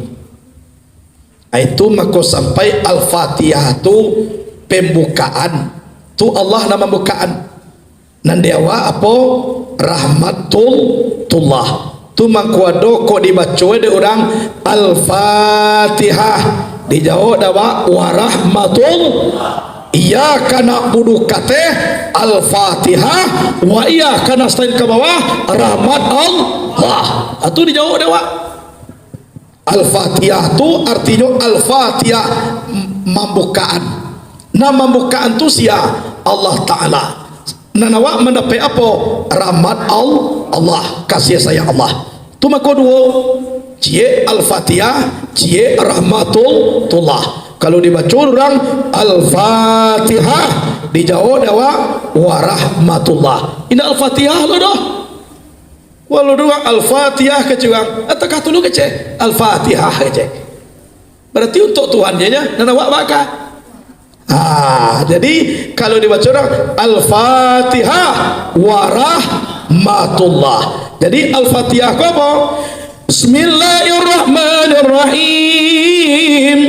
Itu mako sampai Al-Fatihah tu pembukaan. Tu Allah nan mambukaan. Nan di awak apo? Rahmatullah. Tu mangko ado kok dibaco dek urang Al-Fatihah. Dijawab dek awak, "Warahmatul." Iyyaka na'budu kateh Al-Fatihah, wa iyyaka nasta'in ka bawah, rahmat Allah. Ah, tu dijawab dek awak. Al-Fatihah tu artinyo Al-Fatihah, m-, mambukaan. Nah, mambukaan tu sia? Allah Ta'ala. Nan awak mandapek apo? Rahmat Al-, Allah, kasih sayang Allah. Tu mako duo, ciek Al-Fatihah, ciek Rahmatullah. Kalau dibaco urang Al-Fatihah, dijawab dek awak warahmatullah. Indak Al-Fatihah lo doh. Walau doh Al-Fatihah kecek urang, atau kah tulu kecek Al-Fatihah kecek. Berarti untuk Tuhan je nya, nan awak baka. Ah, jadi kalau dibaco urang Al-Fatihah warahmatullah. Jadi Al-Fatihah ko apo? Bismillahirrahmanirrahim.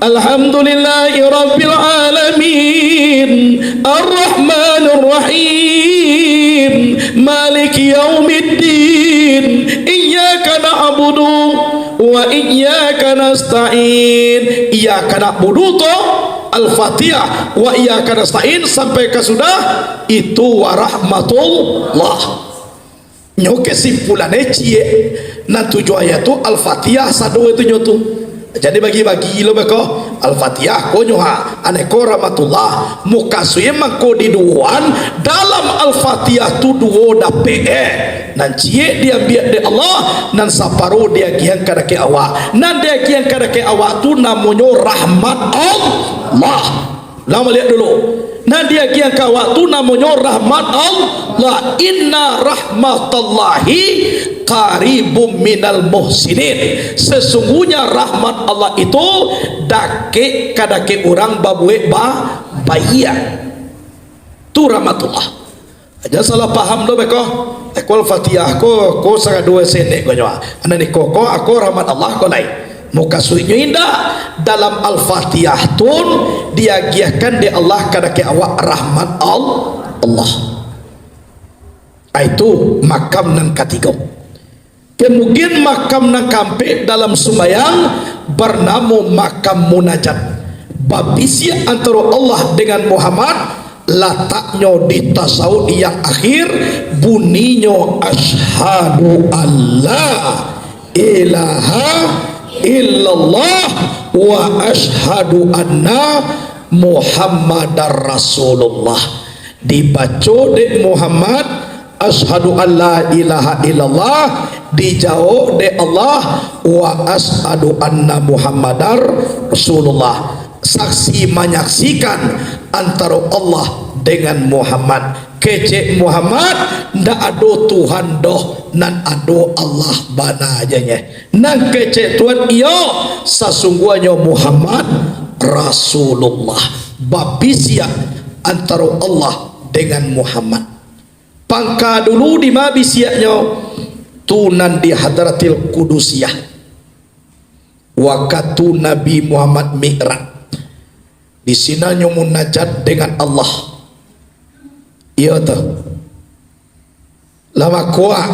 Alhamdulillahirabbil alamin. Arrahmanirrahim. Maliki yaumiddin. Iyyaka na'budu wa iyyaka nasta'in. Iyyaka na'budu tu Al-Fatihah, wa iyyaka nasta'in sampai ka sudah, itu warahmatullah. Nyo kesimpulan e ciek, nan tujuah ayat tu Al-Fatihah sado itu nyo tu. Jadi bagi-bagi lo beko, Al-Fatihah ko nyo ha, ane ko rahmatullah. Mukasuik mangko di duoan, dalam Al-Fatihah tu duo dapek e. Nan ciek diambiak dek Allah, nan saparo diagiahan kabake awak. Nan diagiahan kabake awak tu namonyo rahmat Allah. Ulang baliak dulu. Nan diagiahan ka awak tu namonyo rahmat Allah. Inna rahmatallahi qaribum minal muhsinin. Sesungguhnya rahmat Allah itu dakek kadake urang babuek ba-, baiak. Tu rahmatullah. Jan salah paham doh beko. Eko Al-Fatihah ko, ko sagado senek ko nyo. Anak niko ko, ako rahmat Allah ko lai. Mukasuiknyo indak. Dalam Al-Fatihah tun diagiahkan dek Allah kadake awak rahmat Al-, Allah. Ah, itu makam nan katigo. Kemudian makam nan kaampek dalam sumbayang barnamo makam munajat. Babisiak antaro Allah dengan Muhammad, lataknyo di tasawuf yang akhir, buninyo, "Asyhadu alla ilaha illallah wa asyhadu anna Muhammadar Rasulullah." Dibaco dek Muhammad, "Asyhadu an la ilaha illallah," dijawab dek Allah, "Wa asyhadu anna Muhammadar Rasulullah." Saksi manyaksikan antaro Allah dengan Muhammad. Kecek Muhammad, ndak ado Tuhan doh, nan ado Allah bana aja nye. Nan kecek Tuhan iyo, sasungguahnyo Muhammad Rasulullah. Babisiak antaro Allah dengan Muhammad. Pangka dulu di ma bisiaknyo, tu nan di Hadratil Qudusiyah. Wakatu Nabi Muhammad Mi'raj, di sinanyo munajat dengan Allah. Iyo tu. Lah makuak.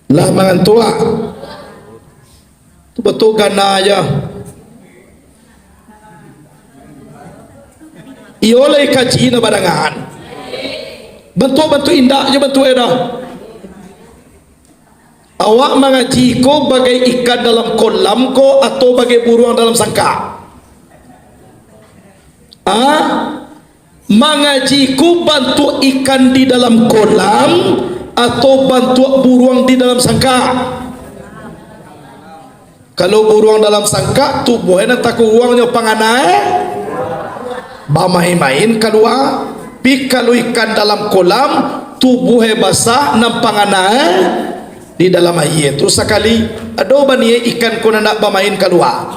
Lah mangantuak. Tu batua gana aja. Iyo lai kaji na badangaan. Bantuak-bantuak indak je bantuak e dah. Awak mangaji ko bagai ikan dalam kolam ko, atau bagai buruang dalam sangkak? Ah? Mangaji ko bantuak ikan di dalam kolam, atau bantuak buruang di dalam sangkak? Kalau buruang dalam sangkak, tubuah e nan takuruang nyo pangana e bamain-main kalua. Pi kalau ikan dalam kolam, tubuah e basah, nan pangana e di dalam aia tu sakali. Ado bani e ikan ko nan nak bamain kalua?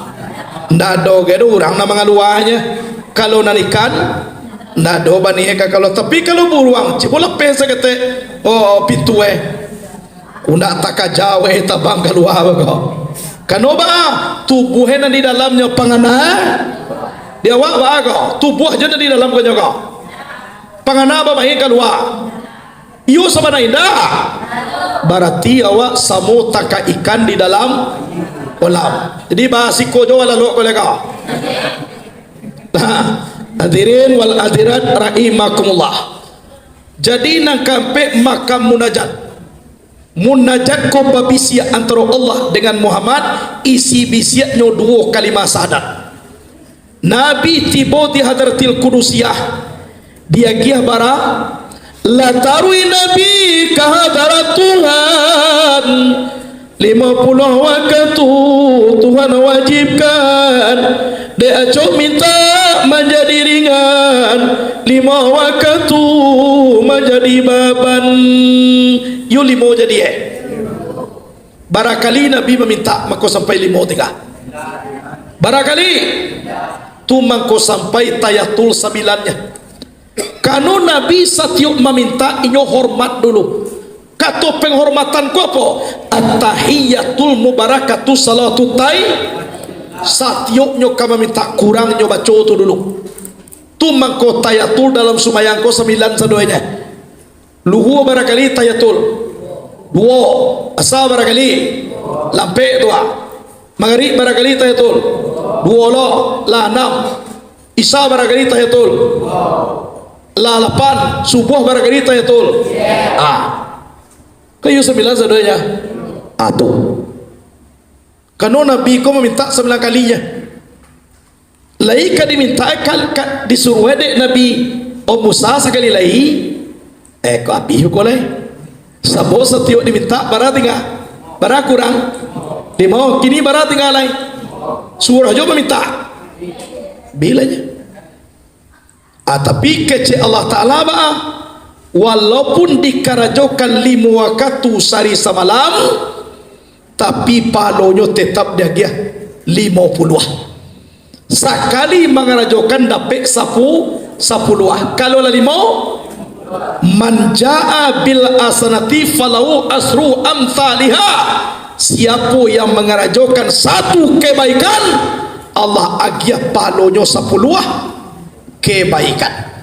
Ndak ado, gado urang nan mangaluanyo. Kalau nan ikan, ndak ado bani e ka kalua. Tapi kalau buruang, cubo lapeh saketek, oh, pintu e. Undak takaja weh tabang kalua beko. Kano baa, tubuah e nan di dalamnyo pangana. Di awak baa ko, tubuah je nan di dalam ko nyo ko. Pangana bamain kalua. Iyo sabana indak? Barati awak samo taka ikan di dalam kolam. Jadi basiko jo lalok ko leko. Nah, hadirin wal hadirat rahimakumullah. Jadi nan kaampek makam munajat. Munajat ko babisiak antaro Allah dengan Muhammad, isi bisiaknyo duo kalimah syahadat. Nabi tibo di Hadratil Qudusiyah, Diagiah bara, lah taruih Nabi ka hadarat Tuhan. Limo puluah wakatu Tuhan wajibkan, dek acok mintak manjadi ringan, limo wakatu manjadi baban. Yo limo jadi, eh. Barakali Nabi mamintak, mako sampai limo tingga. Barakali. Tu mangko sampai tayatul sambilannyo. Kano Nabi satiok mamintak, inyo hormat dulu. Kato penghormatan ko apo? At-tahiyyatul mubarakatu salatut tay-, satioknyo ka mamintak, kurang nyo baco tu dulu. Tu mangko tayatul dalam sumbayang ko sambilan sadonyo. Luhua barakali tayatul? Duo. Asa barakali? Lampek tu ah. Magarib barakali tayatul? Duo lo, lah anam. Isa barakali tayatul? Lah lapan. Subuah barakali tayatul? Ah. Kayu sambilan sadonyo. Ah, tu. Kano Nabi ko mamintak sambilan kali nyo. Lai ka dimintak, ka, ka disuruah dek Nabi, "Oh Musa, sakali lai." Eh, ko abih ko lai. Sabo satiok dimintak, bara tingga? Bara kurang? Limo. Kini bara tingga lai? Suruah jo mamintak. Bilanyo. Ah, tapi kecek Allah Ta'ala baa? Walaupun dikarajokan limo wakatu sahari samalam, tapi pahalonyo tetap diagiah limo puluah. Sakali mangarajokan dapek sapu-, sapuluah. Kalau lah limo, "Man jaa bil hasanati falahu asru amsaliha." Siapo yang mangarajokan satu kebaikan, Allah agiah pahalonyo sapuluah kebaikan.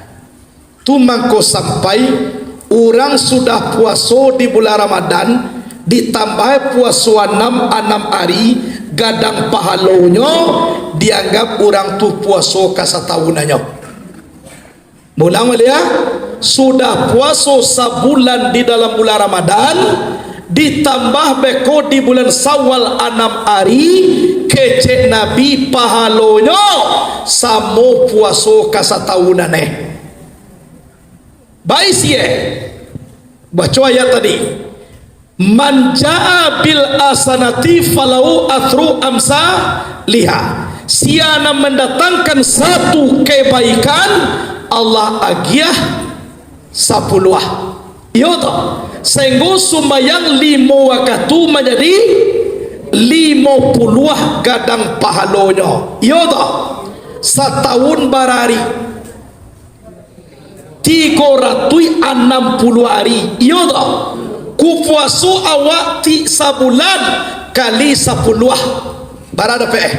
Tu mangko sampai urang sudah puaso di bulan Ramadan, ditambahi puaso anam, anam ari, gadang pahalonyo, dianggap urang tu puaso ka satahun nyo. Mulang baliak, sudah puaso sabulan di dalam bulan Ramadan, ditambah beko di bulan Syawal anam ari, kecek Nabi pahalonyo samo puaso ka satahun aneh. Baisiye, baco ayat tadi, "Man jaa bil hasanati falahu asru amsaliha." Sia nan mandatangkan satu kebaikan, Allah agiah sapuluah. Iyo toh? Sainggo sumbayang limo wakatu manjadi limo puluah gadang pahalonyo. Iyo toh? Satahun barari? Tigo ratuih anam puluah ari, iyo toh? Ku puaso awak ti sabulan kali sapuluah, bara dapek, eh?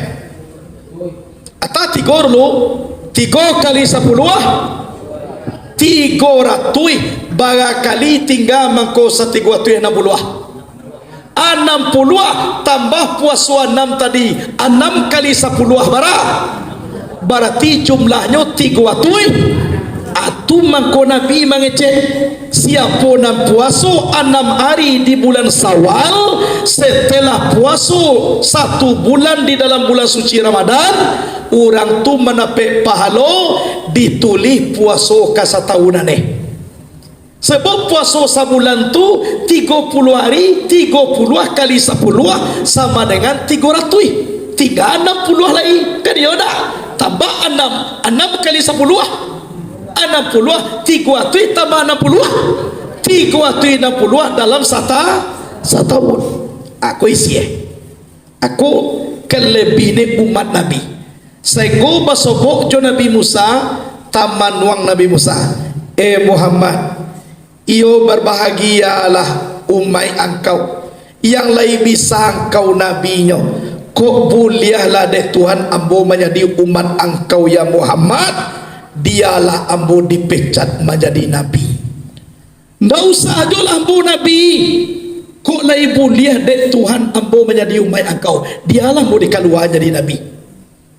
Atau tigo dulu, tigo kali sapuluah, tigo ratuih, bara kali tingga mangko satigo ratuih anam puluah. Anam puluah tambah puaso anam tadi, anam kali sapuluah bara? Barati jumlahnyo tigo ratuih. Atu mangko Nabi mangecek, siapo nan puaso anam ari di bulan Syawal, setelah puaso satu bulan di dalam bulan suci Ramadan, urang tu mandapek pahalo ditulih puaso ka satahun aneh. Sabab puaso sabulan tu tigo puluah ari, tigo puluah kali sapuluah sama dengan tigo ratuih. Tingga anam puluah lai. Kan iyo ndak? Tambah anam, anam kali sapuluah. Anam puluah, tigo ratuih tambah anam puluah. Tigo ratuih anam puluah dalam sata-, satahun. Ako isi, eh. Ako kalebih ni umat Nabi. Sainggo basobok jo Nabi Musa, tamanuang Nabi Musa, "Eh Muhammad, iyo barbahagialah umaik angkau, yang lai bisa angkau nabinyo. Kok buliahlah dek Tuhan ambo manjadi umat angkau, ya Muhammad? Bialah ambo dipecat manjadi nabi." Ndak usah ajolah ambo nabi. Kok lai buliah dek Tuhan ambo manjadi umaik angkau? Dialah ambo dikalua jadi nabi.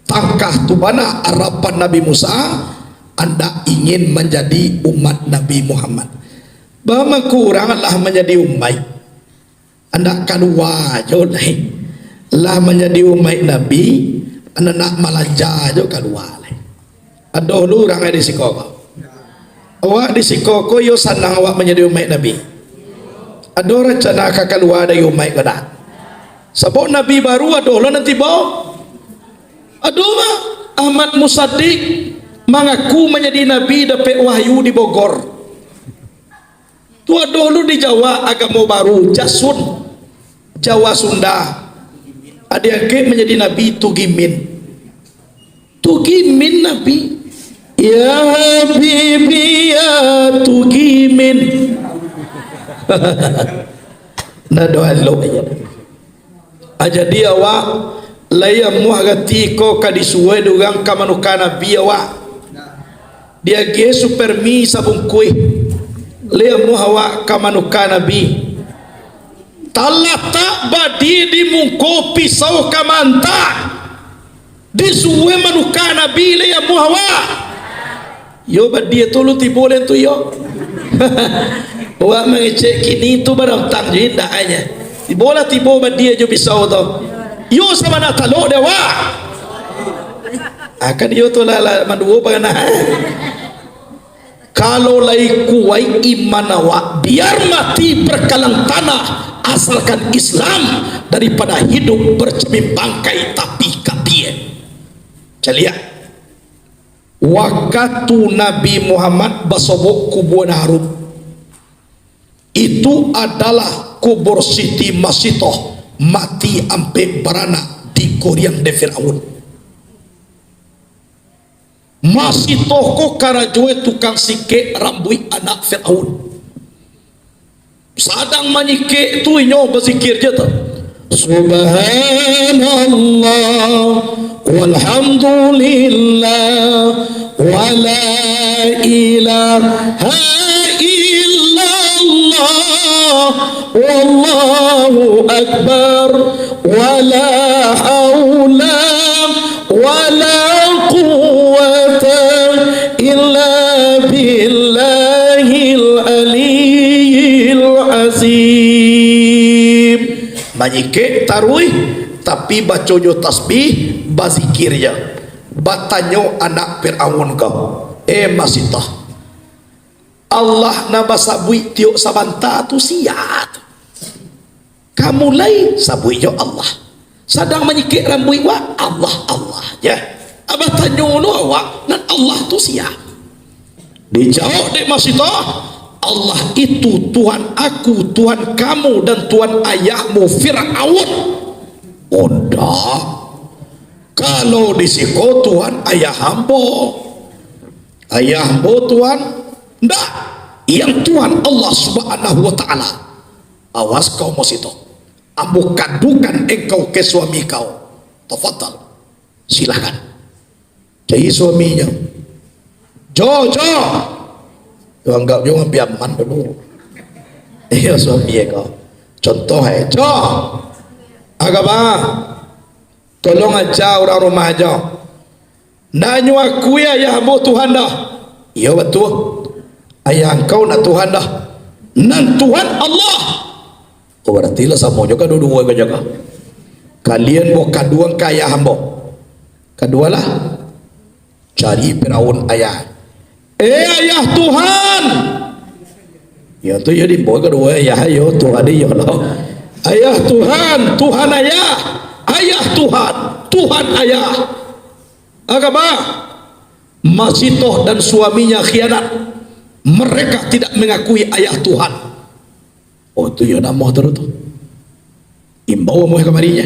Tangkah tu bana arapan Nabi Musa, andak ingin manjadi umat Nabi Muhammad. Bamangko urang lah manjadi umaik, andak kalua jo lai. Lah manjadi umaik Nabi, andak nak malanja jo kalua lai. Ado lu urang di siko ko. Awak di siko ko yo sanang awak manjadi umaik Nabi? Ado rancana ka kalua dari umaik ko dak? Sabab Nabi baru ado lo nan tibo. Ado mah Ahmad Musaddiq mangaku manjadi Nabi dapek wahyu di Bogor. Tu ado lu di Jawa agamo baru, Jasun, Jawa Sunda. Diangkek manjadi Nabi Tugimin. Tugimin Nabi. Ya Habibi ya Tugimin. Nah, doa lo aja. Ah, jadi awak, lai amuah gati ko ka disuwai dek urang ka manuka Nabi awak. Diagiah Supermi sabungkuih, lai amuah awak ka manuka Nabi. Talatak badie di muko pisau ka maantak. Disuwai manuka Nabi lai amuah awak. Yo, badie tu lu tibo lai tu yo. Awak mangecek kini tu barantang jo indak ai nyo. Tibolah tibo badie jo pisau tu. Yo, sabana talok dek awak. Akan yo tu lah, lah maduo bagana. Kalau lai kuwaik iman awak, biar mati berkalang tanah, asalkan Islam, daripada hidup bercermin bangkai tapi kapie. Caliak, wakatu Nabi Muhammad basobok kubua nan harum, itu adalah kubur Siti Masitoh, mati ampek baranak, digoriang dek Firaun. Masitoh ko karajoe tukang sikek rambuik anak Firaun. Sadang manyikek tu inyo bazikir je tu. Subhanallah, walhamdulillah, wala ilaha illallah, wallahu akbar, wala haula wala quwwata illa billahil aliyyil azim. Manyikek taruih, tapi baco jo tasbih, bazikir je. Batanyo anak Firaun ko, "Eh, Masitoh, Allah nan basabuik tiok sabanta tu sia tu? Ka mulai sabuik jo Allah. Sadang manyikek rambuik wak, Allah, Allah je. Abah tanyo lo awak, nan Allah tu sia?" Dijawab dek Masitoh, "Allah itu Tuhan aku, Tuhan kamu, dan Tuhan ayahmu Firaun." "Ondak. Kalau di siko Tuhan ayah ambo. Ayah ambo Tuhan, ndak. Yang Tuhan Allah Subhanahu wa Ta'ala." "Awas kau, Masitoh. Ambo kadukan engkau ka suami kau. Tafadhal, silakan." Cari suaminyo. "Jo, jo." Tu anggap jo ngambiak aman dulu. Iyo, suami ko. Contoh, eh, "Jo. Agama. Tolong aja urang rumah jo. Ndak nyo akui ayah ambo Tuhan doh." "Iyo, batua. Ayah angkau ndak Tuhan doh. Nan Tuhan Allah." "Oh, barati lah samo jo kaduo-duo ko jaga. Kalian bawa kaduang ka ayah ambo." Kadualah. Cari Firaun ayah. "Eh, ayah Tuhan!" Iyo tu, iyo dibawa kaduo ayah, iyo Tuhan, iyo lo. "Ayah Tuhan, Tuhan ayah, ayah Tuhan, Tuhan ayah." Agama. Masitoh dan suaminya khianat. Mereka tidak mengakui ayah Tuhan. Oh, tu yo namo tu, tu. Imbau amuah kamarinyo.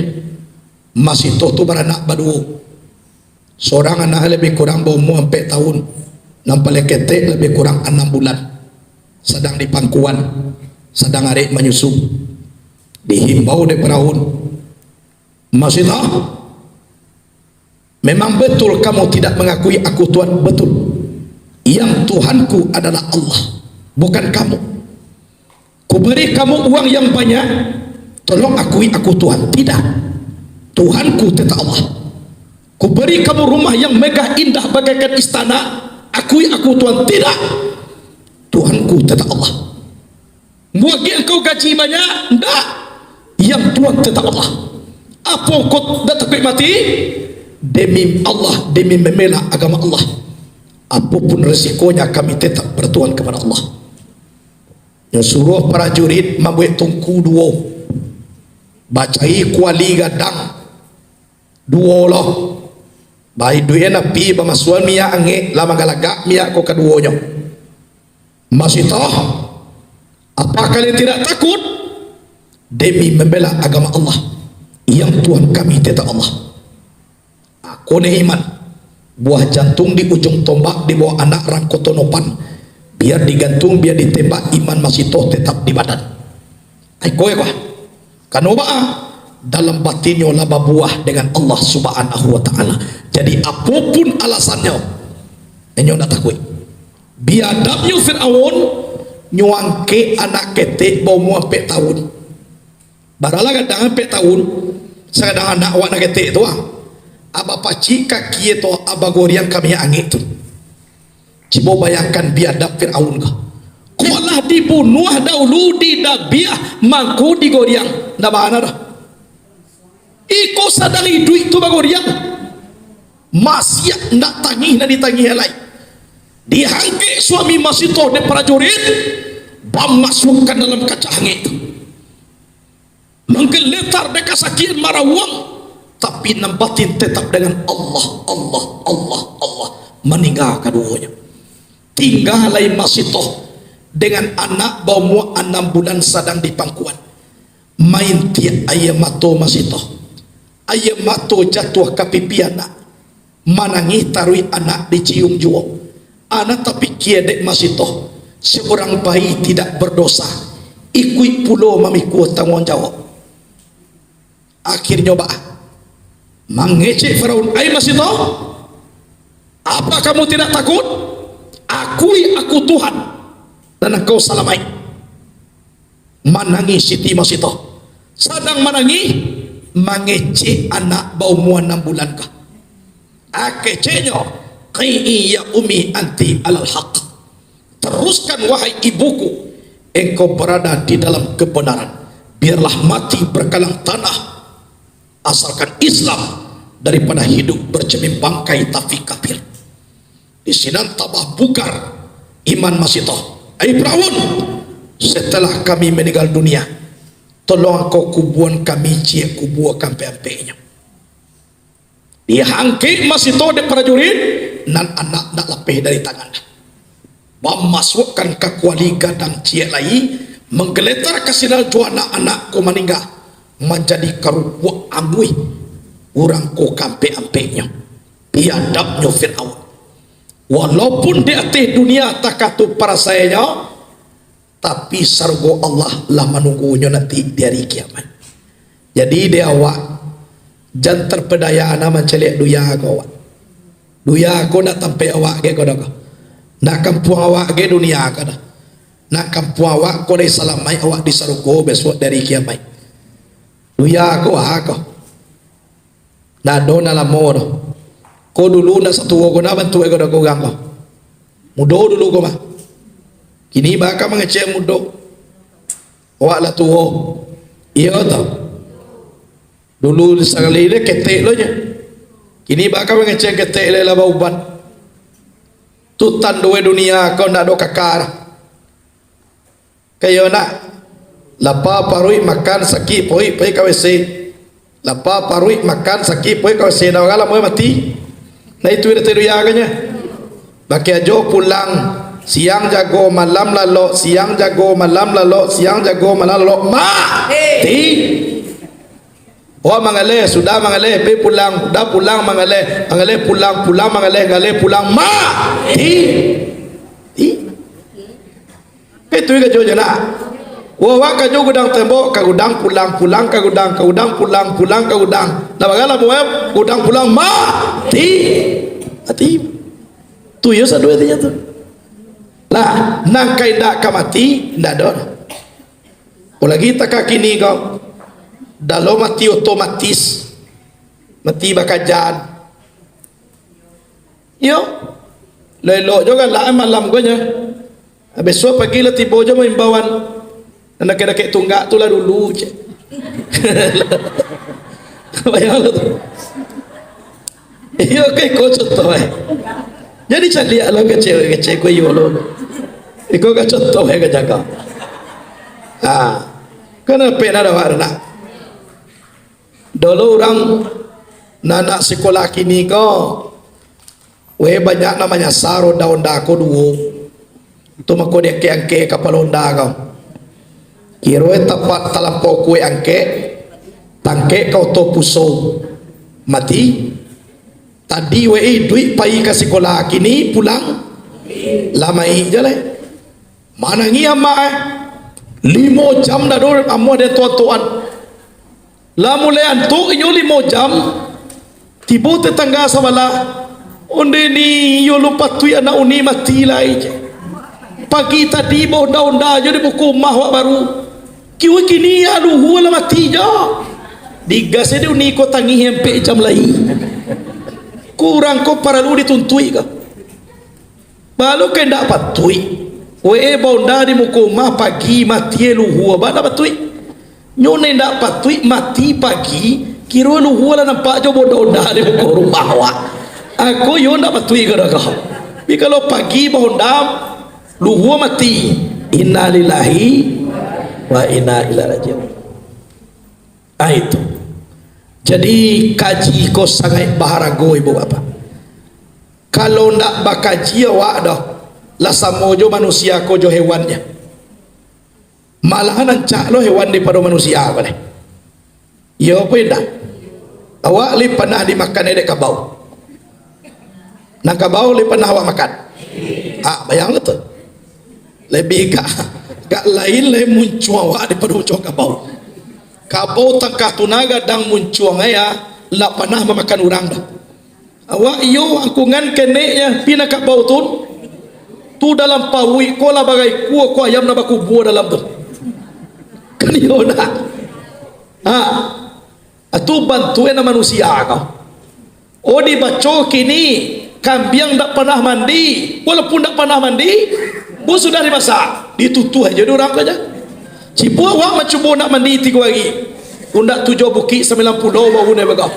Masitoh tu baranak baduo. Sorang anak lebih kurang baumua ampek tahun, nan paling ketek lebih kurang anam bulan. Sadang di pangkuan, sadang arek manyusu. Dihimbau dek Firaun, "Masitoh, memang betul kamu tidak mengakui aku Tuhan?" "Betul. Yang Tuhanku adalah Allah, bukan kamu. Kuberi kamu uang yang banyak, tolong akui aku Tuhan." "Tidak. Tuhanku tetap Allah. Kuberi kamu rumah yang megah indah bagaikan istana, akui aku Tuhan." "Tidak. Tuhanku tetap Allah." "Muagiah engkau gaji banyak?" "Ndak. Yang Tuhan tetap Allah." "Apo kau ndak takuik mati?" "Demi Allah, demi membela agama Allah, Apopun resikonya, kami tetap bertuhan kepada Allah. Nyo suruah prajurit mambuek tungku duo, bacari kuali gadang duo lo. Baiduik api, bamasuakan minyak angek, lah manggalagak minyak ko kaduonyo. Masitoh, apakah kalian tidak takut? Demi membela agama Allah, yang Tuhan kami tetap Allah. Ako ne iman, buah jantuang di ujuang tombak di bawah anak rangko tonopan, biar digantuang, biar ditembak, iman Masitoh tetap di badan. Ai ko, ko. Kano baa? Dalam batinnyo lah babuah dengan Allah Subhanahu wa Ta'ala. Jadi, apopun alasannyo, inyo ndak takuik. Biadabnyo Firaun, nyo angkek anak ketek baumua ampek taun. Baralah gadang ampek taun, sagadang anak awak nan ketek tu, ah. Abah pacik kaki tu, abah goriang ka minyak angek tu. Cubo bayangkan biadab Firaun ko. Kok lah dibunuah dahulu, didabiah, mangko digoriang. Ndak bana doh. Iko sadang iduik tu bagoriang. Masiak ndak tangih nan ditangih lai. Diangkek suami Masitoh dek prajurit, bamasuakkan dalam kaca angek tu. Manggeletar dek kasakian, marawang, tapi nan batin tetap dengan Allah, Allah, Allah, Allah. Maningga kaduonyo. Tingga lai Masitoh dengan anak baumua anam bulan sadang di pangkuan. Maintiak aia mato Masitoh. Aia mato jatuah ka pipi anak. Manangih taruih anak dicium juo. Anak tapikia dek Masitoh, seorang bayi tidak berdosa, ikuik pulo mamikua tangguang jawab. Akhirnyo baa? Mangecek Firaun, "Ai Masitoh, apa kamu tidak takut? Akui aku Tuhan, dan engkau salamaik." Manangih Siti Masitoh. Sadang manangih, mangecek anak baumua anam bulan ko. Akeceknyo, "Qi'i ya ummi anti alal haq." Teruskan, wahai ibuku, engkau berada di dalam kebenaran. Biarlah mati berkalang tanah, asalkan Islam, daripada hidup bercermin bangkai tapi kafir. Di sinan tambah bugar iman Masitoh. Ai Firaun, setelah kami meninggal dunia, tolong angkau kubuan kami ciek kubua kaampek-ampeknyo. Diangkek Masitoh dek prajurit, nan anak ndak lapeh dari tangan. Bamasuakkan ka kuali gadang ciek lai, manggeletar ka sinan jo anak-anak ko maningga, manjadi karupuak amuih urang ko kaampek-ampeknyo. Biadabnyo Firaun. Walaupun di ateh dunia takatu parasainyo, tapi sarugo Allah lah manunggunyo nanti di ari kiamaik. Jadi, dek awak, jan terpedaya na mancaliak dunia ko, awak. Dunia ko ndak tampek awak ge ko doh ko. Ndak kampuang awak ge dunia ko doh. Ndak kampuang awak ko, dek salamaik awak di sarugo bisuak di ari kiamaik. Dunia ko, ah, ko. Ndak ado nan lamo doh. Ko dulu ndak satuo ko, ndak bantuak ko doh ko urang ko. Mudo dulu ko mah. Kini baa ka mangecek mudo. Awak lah tuo. Iyo toh. Dulu sakali le ketek lo nyo. Kini baa ka mangecek ketek le lah bauban. Tu tando dunia ko ndak ado kaka. Kayo nak, lapa paruik makan, sakik paruik pai ka W C. Lapa paruik makan, sakik paruik ka W C. Nah, urang lamo mati. Nah, itu indak taduyakanyo. Bakeh ajo pulang, siang jago, malam lalok, siang jago, malam lalok, siang jago, malam lalok, mati. Awak mangaleh, sudah mangaleh, pai pulang, sudah pulang mangaleh, mangaleh pulang, pulang mangaleh, ngaleh pulang, mati. Ih. Itu karajo jo nak. Awak karajo gudang tembok, ka gudang pulang, pulang ka gudang, ka gudang pulang, pulang ka gudang. Nah, bagalah buah gudang pulang, mati. Mati. Tu iyo sado artinyo tu. Lah, nan ka indak ka mati, indak ado. Apolai takah kini ko, dalo mati otomatis, mati bakajan. Iyo, elok-elok jo galak malam ko nyo. Bisuak pagi lah tibo jo maimbauan. Nan dakek-dakek tunggak tu lah dulu, cek. Bayang tu. Iyo, kayak iko contoh, eh. Jadi caliak lah kecek-kecek ko iyo lo. Iko ka contoh eh ka jaga. Ha. Kan ape nak dapat nak? Dulu urang nan nak sikolah kini ko, weh, banyak nan manyasa onda-onda ko duo. Tu mako diangkek-angkek kapalo onda ko. Kiro eh tapat talampau kuek angkek, tangkek ka oto puso. Mati. Tadi weh iduik pai ka sikolah, kini pulang. Lah maik je lai. Manangih amak eh. Limo jam dah do amuah den tuan-tuan. Lah mulai antuk inyo limo jam, tibo tetangga sabalah, "Onde ni, iyo lo patuik anak uni mati lai," je. "Pagi tadi baonda-onda jo di muko umah awak baru. Kiwai kini, ah, luhua lah mati jo." Digas dek uni ko tangih ampek jam lai. Ko urang ko paralu dituntuik ko. Baa lo ka indak patuik. Weh, baonda di muko umah pagi, mati luhua, baa indak patuik. Nyo nan indak patuik mati pagi, kiro luhua lah nampak jo baonda-onda di muko rumah awak. Ako iyo indak patuik ko dah ko. Tapi kalau pagi baonda, luhua mati. Innalillahi wa inna ilaihi raji'un. Ah, itu. Jadi, kaji ko sangaik baharago, Ibu Bapak. Kalau ndak bakaji awak doh, lah samo jo manusia ko jo hewannyo. Malahan rancak lo hewan daripado manusia ko deh. Iyo apo indak? Awak lai panah dimakan dek kabau? Nan kabau lai panah awak makan? Ah, bayang tu. Labiah gak, gak lain lai muncuang awak daripado muncuang kabau. Kabau tangkah tuna gadang muncuang ai, ah, ndak panah mamakan urang doh. Awak iyo angkungan keneknyo, pi nan kabau tu, tu dalam paruik ko lah bagai kuah ko ayam nan bakubua dalam tu. Kan iyo dah. Ha. Atu bantuak nan manusia ko. Oh, dibaco kini, kambiang ndak panah mandi, walaupun ndak panah mandi, bu sudah dimasak, ditutuah aja dek urang ko aja. Cipo awak mancubo nak mandi tigo ari, Pundak Tujuah Bukik Sambilan Pulau, bau ne bagah.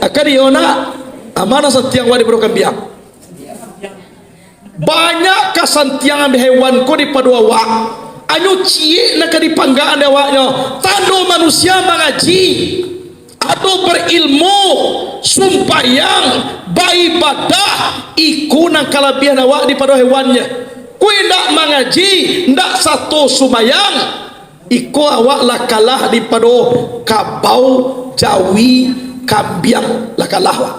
Akan iyo nak, amanah santiang awak daripado kambiang. Banyak kasantiangan hewan ko daripado awak. Hanyo ciek nan ka dipanggaan dek awaknyo. Tando manusia mangaji, ado barilmu, sumbayang, baibadah, iko nan kalabiahan awak daripado hewannyo. Kok indak mangaji, indak sato sumbayang, iko awak lah kalah daripado kabau, jawi, kambiang, lah kalah awak.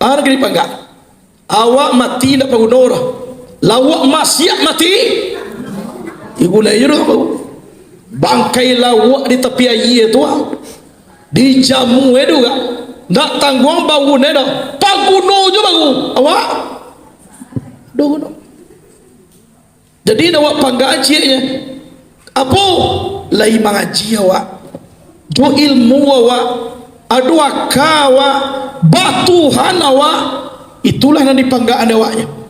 Ah, nagari pangga. Awak mati indak paguno doh. Lauak maksiat mati. Digulai je doh. Bangkai lauak di tapi aia tu, ah. Dijamu e tu gak. Ndak tangguang bau ne doh. Paguno je bau. Awak. Doh, doh. Jadi, nak awak panggaan cieknyo. Apo? Lai mangaji awak. Jo ilmu awak. Ado aka awak. Batuhan awak. Itulah nan dipanggaan awaknyo.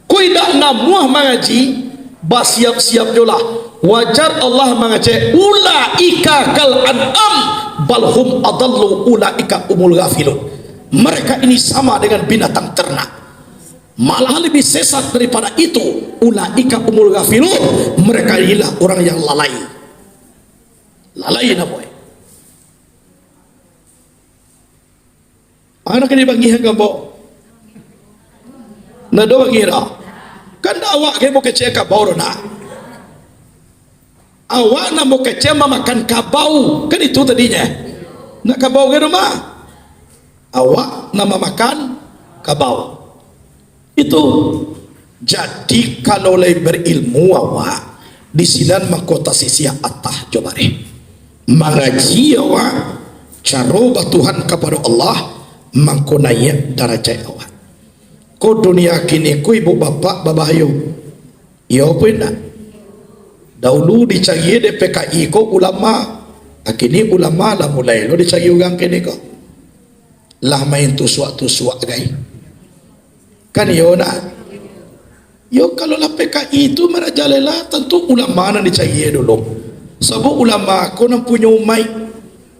Kok indak namuah mangaji, basiap-siap jolah. Wajar Allah mangecek, "Ulaika kal an'am, bal hum adallu, ulaika humul ghafilun." Mereka ini sama dengan binatang ternak. Malah lebih sesat daripada itu. Ulaika humul ghafilun, mereka inilah orang yang lalai. Lalai namo e? Anak ini bangih kabau. Nah, do bangih dah. Kan dah awak ke mau kecek kabau dah nak. Awak nak mau kecek mamakan kabau. Kan itu tadinya. Nak kabau ke rumah? Awak nak mamakan kabau. Itu. Jadi, kalau lai berilmu awak, di sinan mangko tasisiah atah jo bareh. Mangaji awak, caro batuhan kapado Allah, mangko naiak darajat awak. Ko dunia kini ko, ibu bapak, babahayo. Iyo apo indak? Daulu dicari D P K I ko ulama, kini ulama lah mulai lo dicari urang kini ko. Lah main tusuak-tusuak gai. Kan iyo nak? Yo, kalau lah P K I tu marajalela, tantu ulama nan dicari dulu. Sabab ulama ko nan punyo umaik,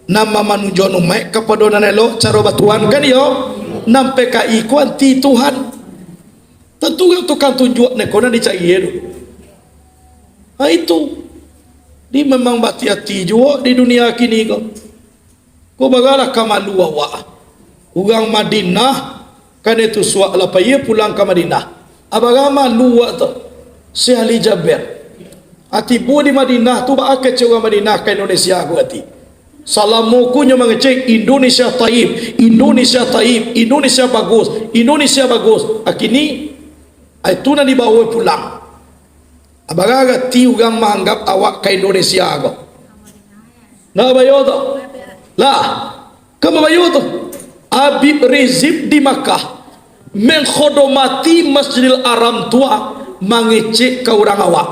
nan mamanujuan umaik kapado nan elok caro batuhan, kan iyo? Nan P K I ko anti Tuhan. Tantu urang tukang tunjuak neko nan dicari dulu. Ha, itu. Di memang bahati-hati juo di dunia kini ko. Ko baralah ka malu awak. Urang Madinah, kan itu suak lah pai pulang ka Madinah. Abaralah malu awak tu. Syekh Ali Jaber. Ati tibo di Madinah tu, baa kecek urang Madinah ka Indonesia ko ati. Salamo ko nyo mangecek Indonesia taib, Indonesia taib, Indonesia bagus, Indonesia bagus. Akini, ai tu nan dibawo pulang. Abaralah ati urang maanggap awak ka Indonesia ko. Nah, bayo tu. Lah, kan bayo tu. Habib Rizieq di Makkah mengkhodomati Masjidil Haram tu, mangecek ka urang awak.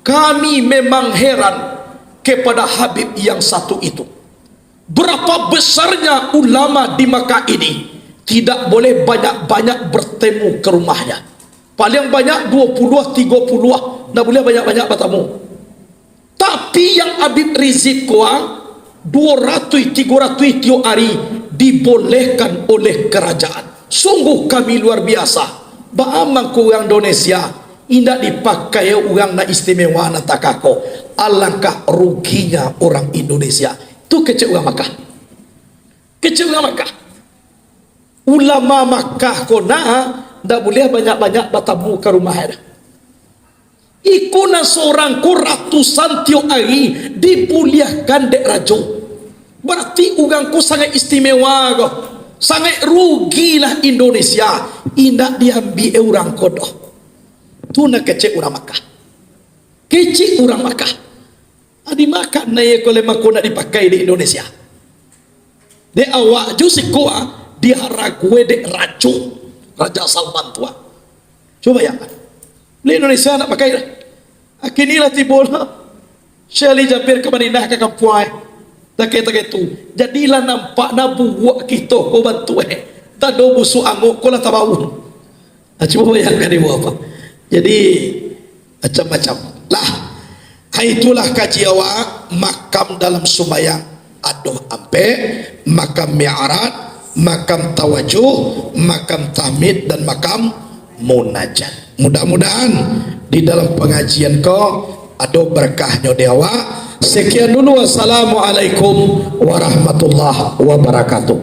Kami memang heran kepada Habib yang satu itu. Berapa besarnya ulama di Makkah ini, tidak boleh banyak-banyak bertemu ke rumahnya. Paling banyak dua puluh, tiga puluh, ndak buliah banyak-banyak batamu. Tapi yang Habib Rizieq ko, dua ratus, tiga ratus tiok ari dibolehkan oleh kerajaan. Sungguh kami luar biasa. Baa mangko urang Indonesia indak dipakai urang nan istimewa nan takah ko. Alangkah ruginya orang Indonesia. Tu kecek urang Makkah. Kecek urang Makkah. Ulama Makkah ko nah, ndak buliah banyak-banyak batamu ka rumah dah. Iko nan sorang ko ratusan tiok ari dibuliahkan dek rajo. Berarti urang ko sangaik istimewa ko. Sangaik rugilah Indonesia. Indak diambiak urang ko doh. Tu nan kecek urang Makkah. Kecek urang Makkah. Ah, di Makkah na iyo ko lai mangko nak dipakai di Indonesia. Dek awak jo siko, ah, diharagoe dek rajo, Raja Salman tu, ah. Cubo bayangkan. Di Indonesia nak pakai lah. Akini lah tibo lah. Syekh Ali Jaber ka Madinah ka kampuang, eh. Takai-takai tu. Jadi lah nampak nah buruak kito ko bantuak, eh. Tando busuak angok ko lah tabau. Nah, cubo bayangkan ibu apa. Jadi, macam-macam. Lah, ha, itulah kaji awak, makam dalam sumbayang ado ampek, makam mi'raj, makam tawajuh, makam tahmid, dan makam munajat. Mudah-mudahan di dalam pangajian ko ado berkahnyo di awak. Sekian dulu, wassalamualaikum warahmatullahi wabarakatuh.